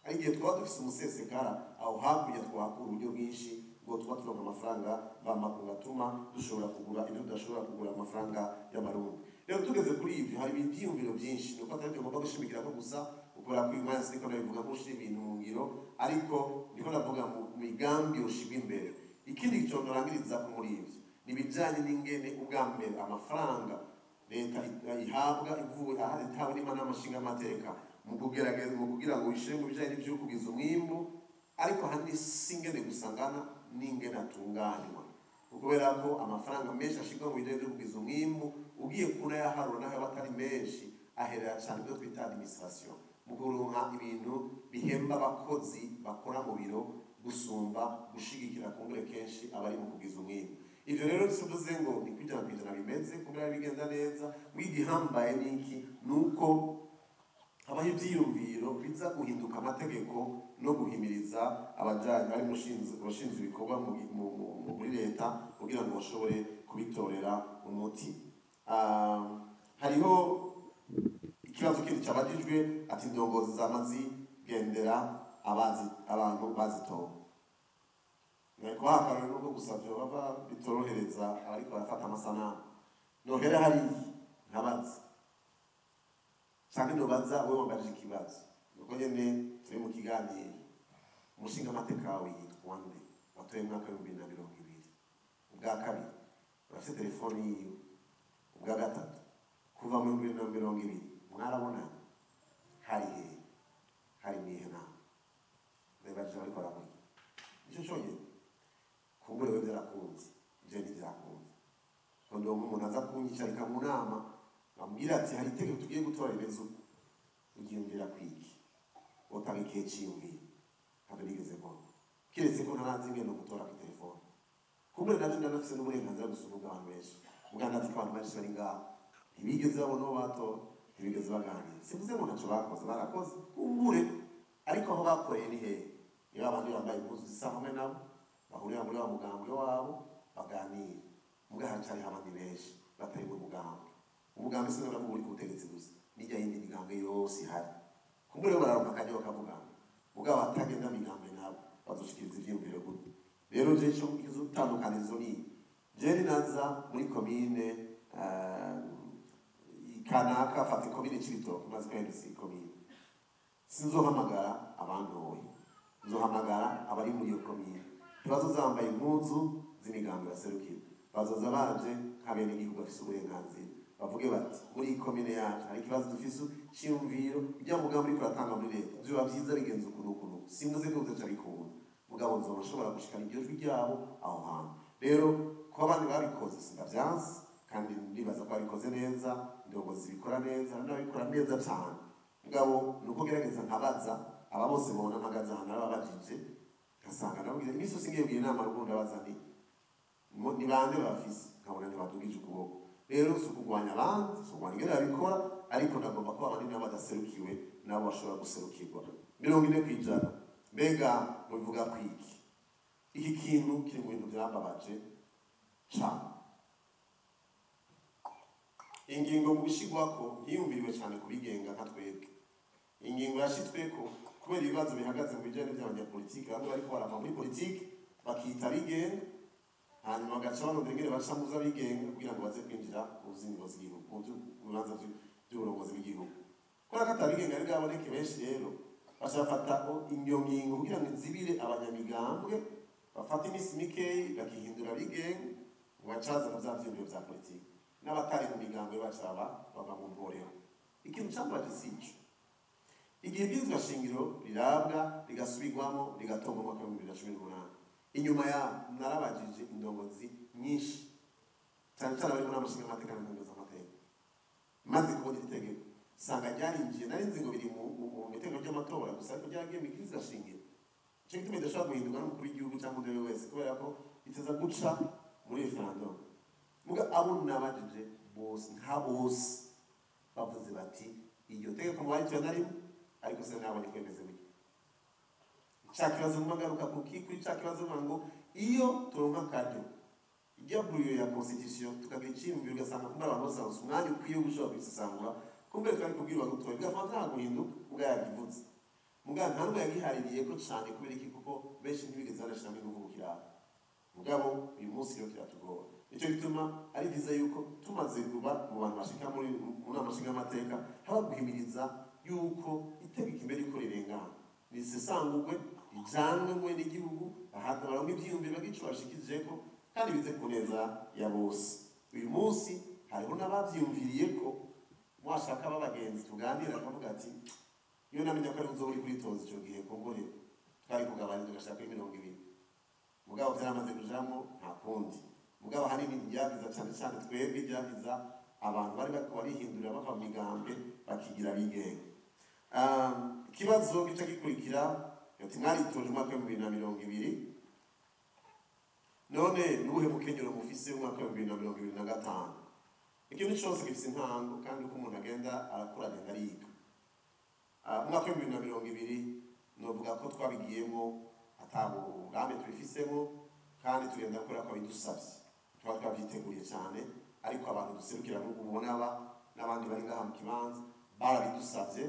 Ariko igihe twaba dufise umusesekara aho hakurya, twahakura uburyo bwinshi bwo tuba turonka amafaranga mvamakungu atuma dushobora kugura ibyo tudashobora kugura amafaranga y'amarundi. Rero tugeze kuri ivyo, hari ivyiyumviro byinshi, nuko atari byo ngomba gushimikira ko gusa ukora kuri uyu mwanya, siniko ndabivuga ko ushira ibintu mu ngiro, ariko niko ndavuga mu migambi yoshirwa imbere. Ikindi gico norangiriza ko muri ivyo ni ibijanye n'ingene ubwa mbere amafaranga leta ihabwa ivuye aha itawe n'inama nshingamateka mu kugerageza mu kugira ngo ishire mu bijanye n'ivyo kugwiza umwimbu, ariko ahanini si ingene gusa angana n'ingene atunganywa, kubera ko amafaranga menshi ashirwa mu bijanye vyo kugwiza umwimbu ugiye kunayaharura naho aba atari menshi, aherera cane ibyo twita administration, mu kuronka ibintu bihemba abakozi bakora mu biro gusumba gushigikira kumbure kenshi abari mu kugwiza umwimbu. Ivyo rero simvuze ngo ni kwijana kwijana bimeze, kumbure bigenda neza. Igihambaye niki? Nuko habaho ivyiyumviro biza guhinduka amategeko no guhimiriza abajanye bari bashinzwe ibikorwa muri leta kugira ngo bashobore kubitorera umuti. Hariho ikibazo kindi cabajijwe, ati indongozi zama zigendera abantu bazitowe. Nariko hakarore nuko gusa vyoba bitorohereza abariko barafata amasanamu. Nohera hariya nkabaza, canke nobaza wewe wambajije ikibazo, nuko nyene turi mu kiganiro. Umushingamateka wawe yitwa nde watoye mu mwaka w'ibihumbi bibiri na mirongo ibiri? Ubwa kabiri, urafise telefoni yiwe? Ubwa gatatu, kuva mu 2020 mwarabonanye? Hari hehe? Hari mwihe nama? Ndabajije bariko baramurya nico conyene. Kumbure wewe vyarakunda. ndonke umuntu aza kunyicarika mu nama ambwira ati hari itegeko tugiye gutora rimeze uku, uryiyumvira kwiki, utanga ikihe ciyumviro? Ntabwo nigeze mbona, kiretse ko ntarazi ingene gutora kuri telefone. Kumbure naje ndanafise n'uburenganzira gusumba ubw'abantu benshi, mugabo ndazi ko abantu benshi bari ngaho ntibigeze babona uwo batora, ntibigeze baganira. Simvuze ngo ntaco bakoze, barakoze kumbure, ariko aho bakoreye ni hehe? Niba abandi bambaye impuzu zisa hamwe nabo bahurira muri wa mugambwe wabo baganira, mugabo haracariho abandi benshi batari mu mugambwe. Umugambi sinzi ndavuga uri ku butegetsi gusa, n'ijya yindi migambwe yose ihari, kumbure bo bararonka akanya bakavugana, mugabo batagenda migambwe nabo bazoshikiriza ivyiyumviro gute? Rero je ico izo ni je naza muri komine kanaka, fata komine Cibitoke, maze kwahindutse ikomine, sinzohamagara abantoye, nzohamagara abari muri iyo komine. Ntibazoza bambaye impuzu z'imigambi baserukira, bazoza baje nk'abenegihugu bafise uburenganzira, bavuge bati muri iyi komine yacu hari ikibazo dufise c'iyumviro, ujya mugambi uriko uratanga muri leta vyoba vyiza bigenze uku n'uku n'uku. Simvuze ko bizoca bikunda, mugabo nzoba nshobora gushikana iryo jwi ryabo aho hantu. Rero kuba abandi babikoze sindavyanse, kandi ndibaza ko babikoze neza, indongozi zibikora neza, n'ababikora neza cane. Mugabo nuko gerageza nkabaza aba bose mubona mpagaze ahantu, narababajije nkasanga nababwira iminsi yose ngiye kugira inama rukundo, ndabaza nti ni bande bafise, nkabona ntibadugije ukuboko. Rero si ukugwanya abandi, si ukugwanya ingene babikora, ariko ndagomba ko abandi nabo badaserukiwe nabo bashobora guserukirwa. 40%, mbega mubivuga kwiki? Iki kintu kiri mu bintu byambabaje cane. Ingingo mu bishigwako ntiyumviriwe cane kubigenga nka twebwe. Ingingo yashitsweko kubera ibibazo bihagaze mu bijanye n'ivy'abanyapolitiki, bamwe bariko barava muri politiki bakita abigenga, hanyuma bagaca barondera ingene baca mu vy'abigenga kugira ngo baze kwinjira mu vy'ingingo z'igihugu, mu bibanza vy'uburongozi bw'igihugu. Kubera ko atabigenga ari bwaboneke benshi, rero baca bafata iyo ngingo kugira ngo izibire abanyamigambwe bafate iminsi mikeyi bakihindura abigenga, ngo bacaza mu vya vyiyumviro vya politiki, n'abatari mu migambwe baca bava mu mporero. Ikintu cambaje si ico. Igihe ibwirizwa shingiro rirabwa, rigasubirwamo, rigatorwa mu mwaka wa 2018, inyuma yaho narabajije indongozi nyinshi, cyane cyane abari muri amashinga amateka n'amateka. Maze kubona iri tegeko sanga ryarinjiye, nari nzi ngo biri mu itegeko ry'amatora gusa, ariko ryaragiye mu ibwirizwa shingiro. Ico gituma idashobora guhinduka n'umukuru w'igihugu cyangwa undi wese, kubera ko biteza guca muri referendum. Muga abo nabajije bose, nka bose, bavuze bati iryo tegeko mu baritoye na rimwe, ariko se nabonye ko bimeze gutya. Ca kibazo nguma ngaruka kuki kuri ca kibazo mvuga ngo iyo turonka akaryo ijya buriyo ya constitution tukagira iciyumviro, ugasanga kumbe abantu bose baronse umwanya ukwiye wo gushobora kubisesangura, kumbe twari kubwirwa gutora bigafata nta guhinduka. Muga yakivuze, muga nta n'umwe yagihaririye ko cane. Kubera iki? Kuko benshi ntibigeze banashiramo ingufu mu kiraro. Mugabo uyu munsi rero kiratugora. Nico gituma ari byiza yuko tumaze kuba mu bantu bashika muri mu nama nshingamateka, haba guhimiriza yuko itegeko imbere yuko rirengana risesangurwe, rijanwe mwe n'igihugu, ahantu baronka ivyiyumviro bw'ico bashikijeko, kandi bize ku neza ya bose. Uyu munsi hariho n'abavyiyumviriye ko mwashaka b'abagenzi tuganira, akavuga ati iyo namenya ko ari uzoba uri kuritoza ico gihe, kumbure twari kugabanya tugashaka kuri 20, mugabo vyaramaze kujamwo, nta kundi. Mugabo ahanini ntibyaviza cane cane twebwe, byaviza abantu bari bariko barihindurira bava mu migambwe bakigira abigenga. Ikibazo gica gikurikira ati mwaritoje umwaka wa 2020, none nuwuhe mukenyero mufise umwaka wa 2025? Ikintu cose gifise intango, kandi uko umuntu agenda arakura agenda ariga. Umwaka wa 2020 novuga ko twabigiyemo ata burambe tubifisemo, kandi tugenda gukora ko bidusavye, tuba twavyiteguriye cyane, ariko abantu duserukira nk'ubu ubona aba n'abandi bari ngaha mu kibanza barabidusavye.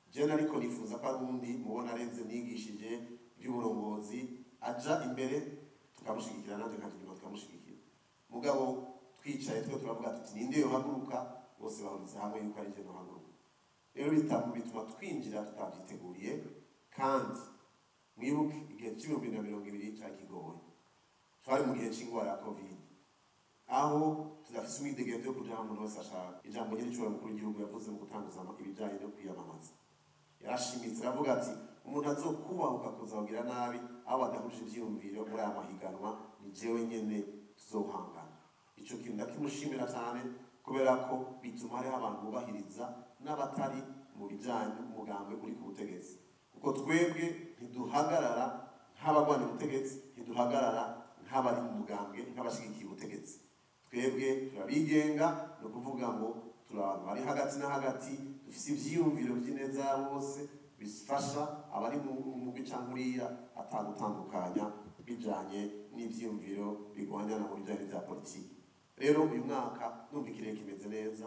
Jewe ariko nifuza ko ari uwundi mubona arenze nigishije iby'uburongozi aja imbere tukamushigikira, nanjye nkaja inyuma tukamushigikira. Mugabo twicaye twe turavuga tuti ninde yohaguruka? Bose bahuriza hamwe yuko ari je nohaguruka. Rero bituma twinjira tutavyiteguriye, kandi mwibuke igihe c'2020 cari kigoye, twari mu gihe c'ingwara ya Covid, aho tudafise umwidegemvyo wo kuja aho umuntu wese ashaka. Ijambo nyene mukuru w'igihugu yavuze mu gutanguza ibijanye no kwiyamamaza, yarashimitse aravuga ati umuntu azokubahuka kuzagira nabi abo badahuje ivyiyumviro muri aya mahiganwa ni jewe nyene tuzohangana. Ico Ico kintu ndakimushimira cyane, kubera ko bituma hariho abantu bubahiriza n'abatari mu bijanye n'umugambi uri ku butegetsi, kuko twebwe ntiduhagarara nk'abagwanya ubutegetsi, ntiduhagarara nk'abari mu mugambwe, nk'abashigikiye ubutegetsi. Twebwe turabigenga, ni ukuvuga ngo turi abantu bari hagati na hagati, dufise ivyiyumviro vy'ineza ya bose, bifasha abari mu mugwi canke uriya, atagutandukanya bijanye n'ivyiyumviro bigwanyana mu bijanye vya politiki. Rero uyu mwaka numva ikirere kimeze neza,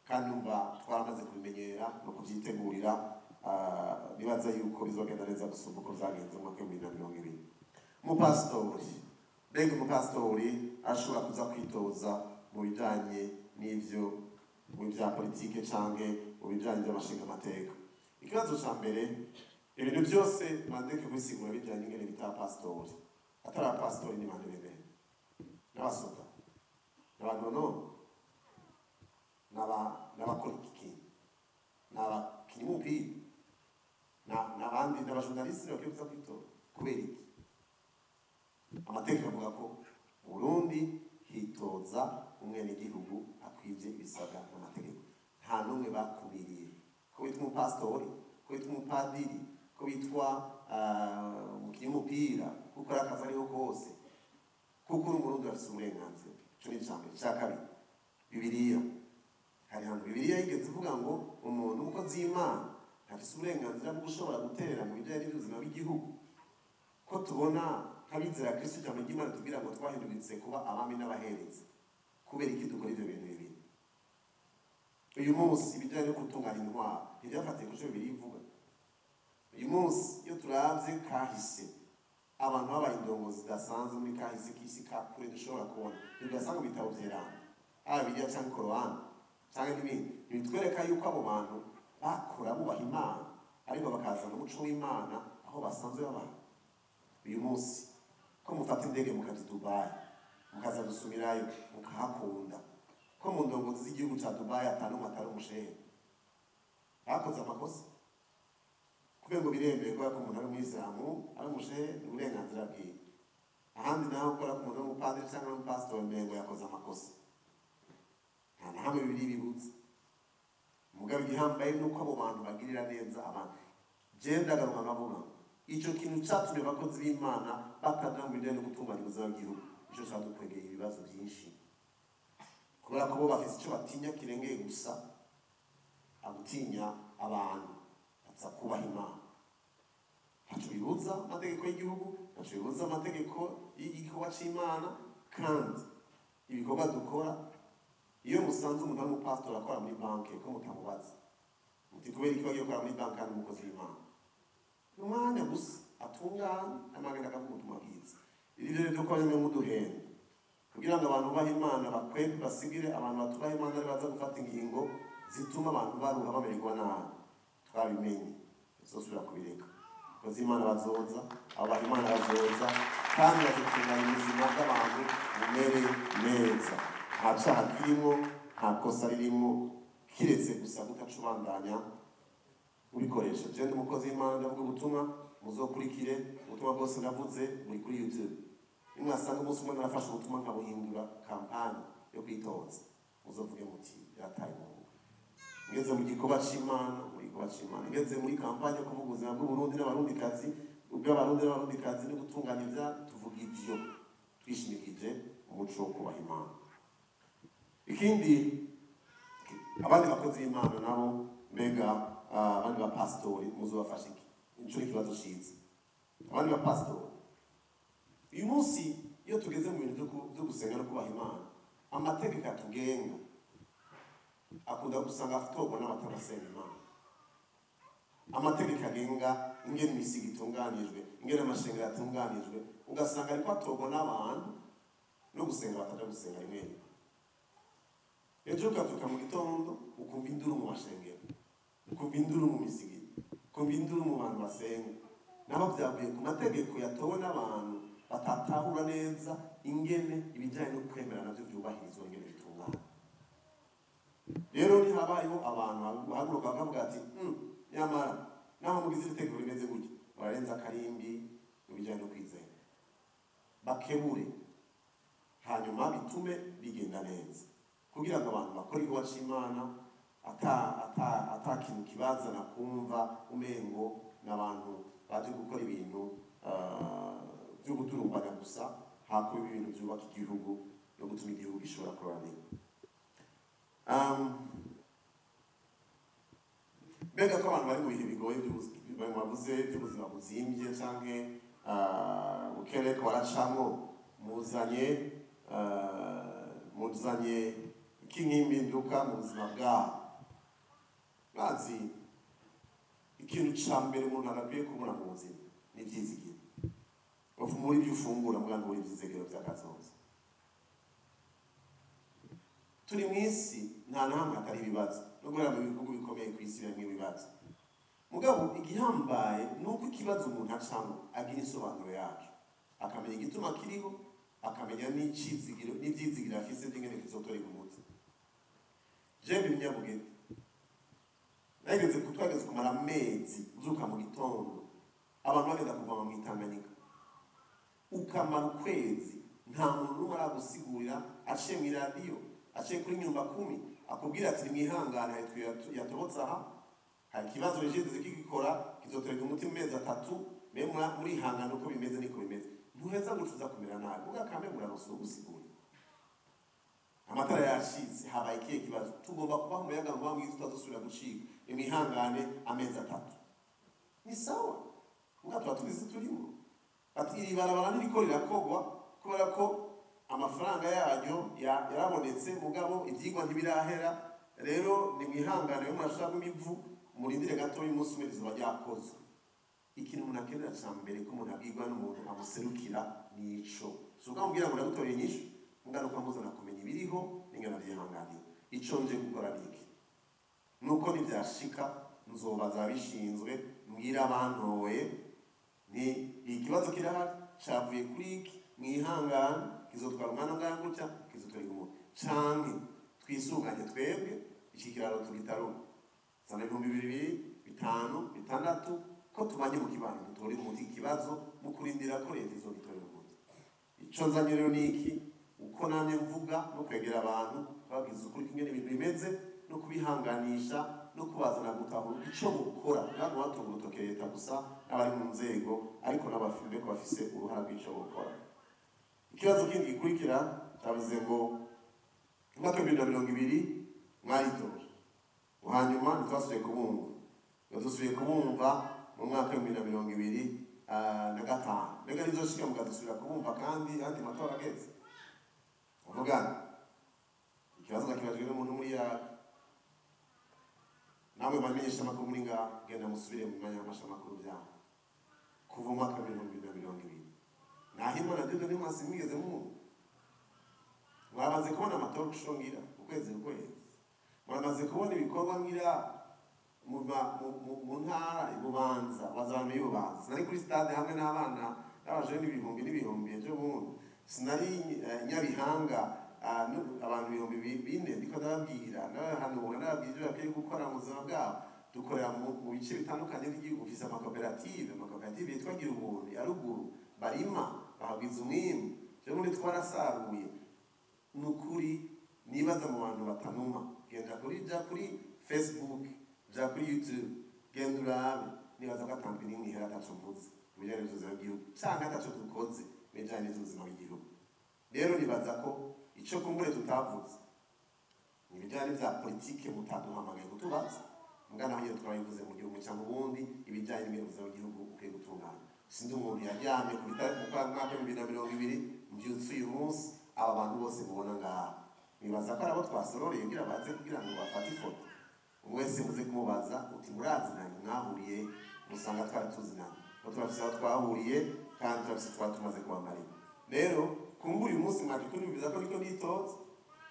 kandi numva twaramaze kubimenyera no kuvyitegurira. Nibaza yuko bizogenda neza gusumba uko vyagenze mu mwaka wa 2020. Umupasitori, mbega umupasitori ashobora kuza kwitoza mu bijanye n'ivyo mu bya politike canke mu bijanye by'amashinga amateka? Ikibazo ca mbere, ibintu byose mandeke kubisigura bijanye n'ingene bita pasitori. Atari abapasitori ni bande bemeye? N'abasoda, n'abagoronome, n'abakora iki, n'abakinyi b'umupira, n'abandi, n'abajournaliste bakwiye kuza kwitora. Kubera iki? Amategeko avuga ko mu Burundi hitoza umwenegihugu akwije ibisabwa n'amategeko. Nta n'umwe bakubiriye ko witwa umupasitori, ko witwa umupadiri, ko witwa umukinyi w'umupira, ko ukora akazi ariho kose, kuko uri Umurundi urafise uburenganzira. Ico ni ica mbere. Ica kabiri, Bibiliya, hari ahantu Bibiliya yigeze ivuga ngo umuntu umukozi w'Imana ntafise uburenganzira bwo gushobora guterera mu bijanye n'ubuzima bw'igihugu? Ko tubona nk'abizera Kristo, ijambo ry'Imana tubwira ngo twahinduritse kuba abami n'abaherezi, kubera iki dukora ivyo bintu bibiri? Uyu munsi ibijyanye no gutunganya intwaro ntibyafatiye ku cyo Bibiliya ivuga. Uyu munsi iyo turavye kahise, abantu babaye indongozi zidasanzwe muri kahise k'isi ka kure dushobora kubona, ntidusanga mu bitabo vyerana, haba Bibiliya canke Korowani canke n'ibindi, ntibitwereka yuko abo bantu bakora bubaha Imana, ariko bakazana umuco w'Imana aho basanzwe babaha? Uyu munsi ko mufata indege mukaja i Dubayi, mukaza gusubirayo mukahakunda, ko mu ndongozi z'igihugu ca Dubayi atanumwe atari umushehe, bakoze amakosa? Kubera ngo biremewe, kubera ko umuntu ari umuyisilamu ari umushehe, ni uburenganzira bwiwe. Ahandi naho kubera ko umuntu ari umupadiri cyangwa ari umupasitori, umengo yakoze amakosa. Nta na hamwe bibiri bibutse. Mugabo igihambaye ni uko abo bantu bagirira neza abantu. Je ndagaruka nkavuga, ico kintu catumye abakozi b'Imana bataja mu bijanye no gutunganya ubuzima bw'igihugu, ico cadukwegeye ibibazo byinshi, kubera ko bo bafise ico batinya kirengeye gusa agutinya abantu, baza kubaha Imana. Ntaco bibuza amategeko y'igihugu, ntaco bibuza amategeko y'igikorwa c'Imana. Kandi ibikorwa dukora, iyo musanze umuntu ari umupasitori akora muri banki, ko mutamubaza muti kubera iki wagiye gukora muri banki kandi umukozi w'Imana? Ni umwanya gusa atunganye, amagana akavuga ubutumwa bwiza. Ibi rero byo kuba nyamwe muduhenda kugira ngo abantu bubahe Imana bakwe, basigire abantu batubaha Imana ari baza gufata ingingo zituma abantu baruha, bamererwa nabi, twabimenye, tuzosubira kubireka. Abakozi b'Imana bazoza, abaha Imana bazoza, kandi bazotunganya ubuzima bw'abantu bumere neza. Nta caha kirimo, nta kosa ririmo, kiretse gusa kutaca ubandanya ubikoresha. Je ndi umukozi w'Imana, ndavuga ubutumwa, muzokurikire ubutumwa bwose navuze muri kuri YouTube. Nimwasanga umunsi umwe narafashe ubutumwa nkabuhindura campagne yo kwitoza, muzovuge muti yarataye umurongo. Ngeze mu gikorwa c'Imana, mu gikorwa c'Imana, ngeze muri campagne yo kuvuga ubuzima bw'Uburundi n'Abarundikazi, ubw'Abarundi n'Abarundikazi no gutunganya ivya tuvuga ivyo twishimikije umuco wo kubaha Imana. Ikindi, abandi bakozi b'Imana nabo, mbega abandi bapasitori muzobafasha iki? Ico ni ikibazo ciza. Abandi bapasitori, uyu munsi iyo tugeze mu bintu vyo gusenga no kubaha Imana, amategeko atugenga akunda gusanga atorwa n'abatarasenga Imana. Amategeko agenga ingene imisigo itunganijwe, ingene amashengero atunganijwe, ugasanga ariko atorwa n'abantu no gusenga bataja gusenga rimwe rimwe. Ejo ukavyuka mu gitondo ukumva induru mu mashengero, ukumva induru mu misigiti, ukumva induru mu bantu basenga. Naho vyavuye ku mategeko yatowe n'abantu batatahura neza ingene ibijanye no kwemera navyo vyubahirizwa, ingene bitungana. Rero ntihaba hariho abantu bahaguruka bakavuga ati nyamara naho mugize ibitegeko bimeze gutya, bararenza akarimbi mu bijanye no kwizera, bakebure. Hanyuma bitume bigenda neza kugira ngo abantu bakore igikorwa c'Imana ata kintu kibazana kumva umengo n'abantu baje gukora ibintu byo guturumbanya gusa, hako ibintu byubaka igihugu no gutuma igihugu gishobora kuroranirwa. Mbega ko abantu bari mu bihe bigoye bavuze by'ubuzima buzimbye canke bukene ko baracamwo, muzanye iki nk'impinduka mu buzima bwabo? Mwazi ikintu ca mbere umuntu adakwiye kubura mu buzima ni ivyizigiro. Muri ibyo ufungura mwana muri ivyizigiro vy'akazoza. Turi mw'isi nta na hamwe hatari ibibazo, no guhera mu bihugu bikomeye kw'isi birimwo ibibazo. Mugabo igihambaye ni uko ikibazo umuntu acamwo agira insobanuro yaco, akamenya igituma kiriho, akamenya n'icizigiro n'ivyizigiro afise vy'ingene kizotorerwa umuti. Jewe Munyabugete nageze twageze kumara amezi uzuka mu gitondo abantu bagenda kuvoma mw'Itanganyika, ukamara ukwezi nta muntu n'umwe aragusigurira, aciye mw'iradiyo, aciye kuri nyumba kumi, akubwira ati nimwihangane, hari yatobotse aha, hari ikibazo regidezo kigikora kizotorerwa umuti mu mezi 3, mbe murihangana uko bimeze niko bimeze. Ntuheza ngo ucuza kumera nabi, ugakame muraronsa ugusigura. Amatara yashitse, habaye ikihe kibazo? Tugomba kubaho umuyaga nkuba mwiza utazosubira gucika, nimwihangane amezi 3. Ni sawa, mbwa tuba tubizi turimo. Ati iri barabara ntiriko rirakogwa kubera ko amafaranga yaryo yarabonetse, mugabo ivyigwa ntibirahera, rero nimwihangane yo murashaka imivu, murindire gato y'umunsi umwe rizoba ryakozwe. Ikintu umuntu akenera ca mbere ko umuntu abwirwa n'umuntu amuserukira nico. Si ukamubwira ngo ndagutoreye inyishu, mugabo ukamuzana kumenya ibiriho n'ingano vyihanganiye. Ico nje gukora ni iki? Nuko nivyashika nzobaza abishinzwe, mbwira abantoye ni ikibazo kirahari cavuye kuri iki, mwihangane, kizotwara umwana ungana gutya, kizotorerwa umuti, canke twisuganye twebwe iki kiraro tugitaruka zana 2000, 5, 6, ko tubanye mu kibano dutore umuti ikibazo mu kurindira ko leta izogitorera umuti. Ico nzanye rero ni iki? Uko namye mvuga no kwegera abantu babwiza ukuri ingene ibintu bimeze no kubihanganisha no kubazana gutahura ico mukora, ntabwo batunga urutoke leta gusa n'abari mu nzego, ariko n'abafite ko bafise uruhara rw'ico bokora. Ikibazo kindi gikurikira cyavuze ngo umwaka w'ibihumbi bibiri na mirongo ibiri mwaritoje, hanyuma ntitwasubiye kubumva, dusubiye kubumva mu mwaka w'ibihumbi bibiri na mirongo ibiri na gatanu. Mbega nizoshika mukadusubira kubumva kandi andi matora ageze? Avugana ikibazo nakibajwe n'umuntu muri ya namwe bamenyesha amakuru muri ngaha, genda musubire mu mwanya w'amashamakuru byanyu kuva mu mwaka w'ibihumbi bibiri na mirongo ibiri. Naho Imana Dieu ni mwasi mwigeze mwumva? Mwamaze kubona amatora ngira ukwezi ukwezi, mwamaze kubona ibikorwa ngira mu ntara ibubanza, bazabana y'ububanza. Sinari kuri stade hamwe n'abana n'abajene ibihumbi n'ibihumbi ejo bundi, sinari Nyabihanga abantu 4000 ndiko ndababwira, n'abahanura, ndababwira ibyo bakwiye gukora mu buzima bwabo. Dukorera mu bice bitandukanye by'igihugu, ufise amakoperative yitwa Gira Ubuntu ya ruguru, barima bahagwiza umwimbu, ejo bundi twarasaruye. Ni ukuri nibaza mu bantu batanuma, genda kuri ja kuri Facebook, ja kuri YouTube, genda urabe, nibaza ko atandwi n'imwe ihera ataco mvuze mu bijanye n'ubuzima bw'igihugu canke ataco dukoze mu bijanye n'ubuzima bw'igihugu. Rero nibaza ko ico kumbure tutavuze ni ibijanye vya politike mutaduhamagaye kutubaza, mbwa naho nyene twabivuze mu gihugu canke ubundi ibijanye n'ubuzima bw'igihugu ukwiye gutungana. Sindi umuntu yaryamye ku bitaro mu mwaka w'ibihumbi bibiri na mirongo ibiri, mvyutse uyu munsi, aba bantu bose mubona ngaha nibaza ko ari abo twasororeye kugira baze kugira ngo bafate ifoto. Umwe wese muze kumubaza uti murazinanye, mwahuriye, musanga twari tuzinanye, ko turafise aho twahuriye kandi turafise twari tumaze kubamarira. Rero kumbura uyu munsi mwaje kunyumviza ko niko nitoza,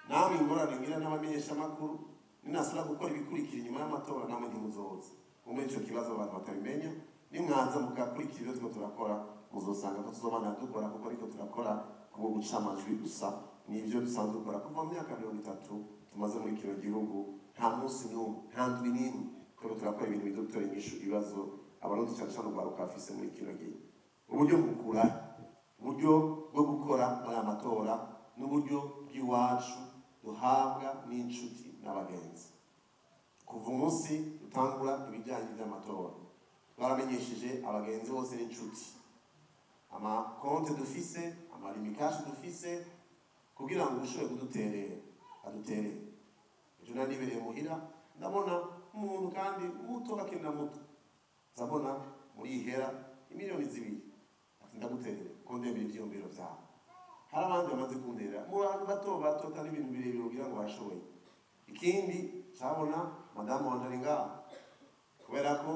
namwe ingorane ngira n'abamenyeshamakuru, ninasubira gukora ibikurikira inyuma y'amatora namwe ntimuzoza. Kumbura ico kibazo abantu batabimenya, nimwaza mukakurikira ibyo turiko turakora, muzosanga ko tuzobana dukora, kuko ariko turakora kubwo guca amajwi gusa, nivyo dusanzwe dukora kuva mu myaka 30 tumaze muri kino gihugu. Nta munsi n'umwe, nta ndwi n'imwe turiko turakora ibintu bidutora inyishu ibibazo abarundi cane cane urwaruka bafise muri kino gihe. Uburyo bukura, uburyo bwo gukora muri aya matora n'uburyo bw'iwacu duhabwa n'inshuti n'abagenzi. Kuva umunsi dutangura ibijyanye by'amatora, twaramenyesheje abagenzi bose n'inshuti amakonte dufise, ama Lumicash dufise, kugira ngo ushobore kuduterera aduterere. Ejo nari nibereye muhira, ndabona umuntu kandi muto, akina muto, ndabona muri ihera imiliyoni 2, ati: "Ndaguterere ko ndemera ivyiyumviro vyawe." Hari abandi bamaze kunterera mu bantu bato bato, atari ibintu birebire kugira ngo bashoboye. Ikindi cabona madamu wanje ari ngaho, kubera ko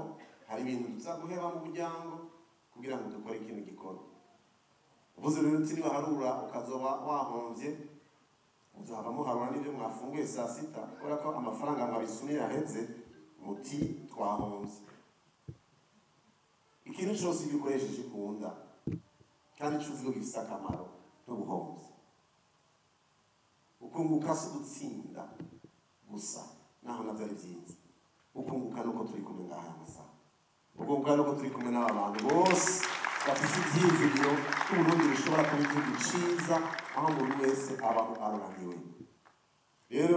hari ibintu tuza guheba mu muryango kugira ngo dukore ikintu gikorwa. Uvuze rero uti nibaharura ukazoba wahomvye, muzaba muharura n'ibyo mwafunguye saa sita, kubera ko amafaranga mwabisumye yaheze, muti twahomvye. Ikintu cyose iyo ukoresheje ukunda kandi ico uzi ko gifise akamaro, ntubuhomvye. Ukunguka si ugutsinda gusa, naho navyo ari vyiza. Ukunguka nuko turi kumwe ngaha aya masaha, ukunguka nuko turi kumwe n'aba bantu bose bafise ivyizigiro ko Uburundi bushobora kuba igihugu ciza, aho umuntu wese abaho aroraniwe. Rero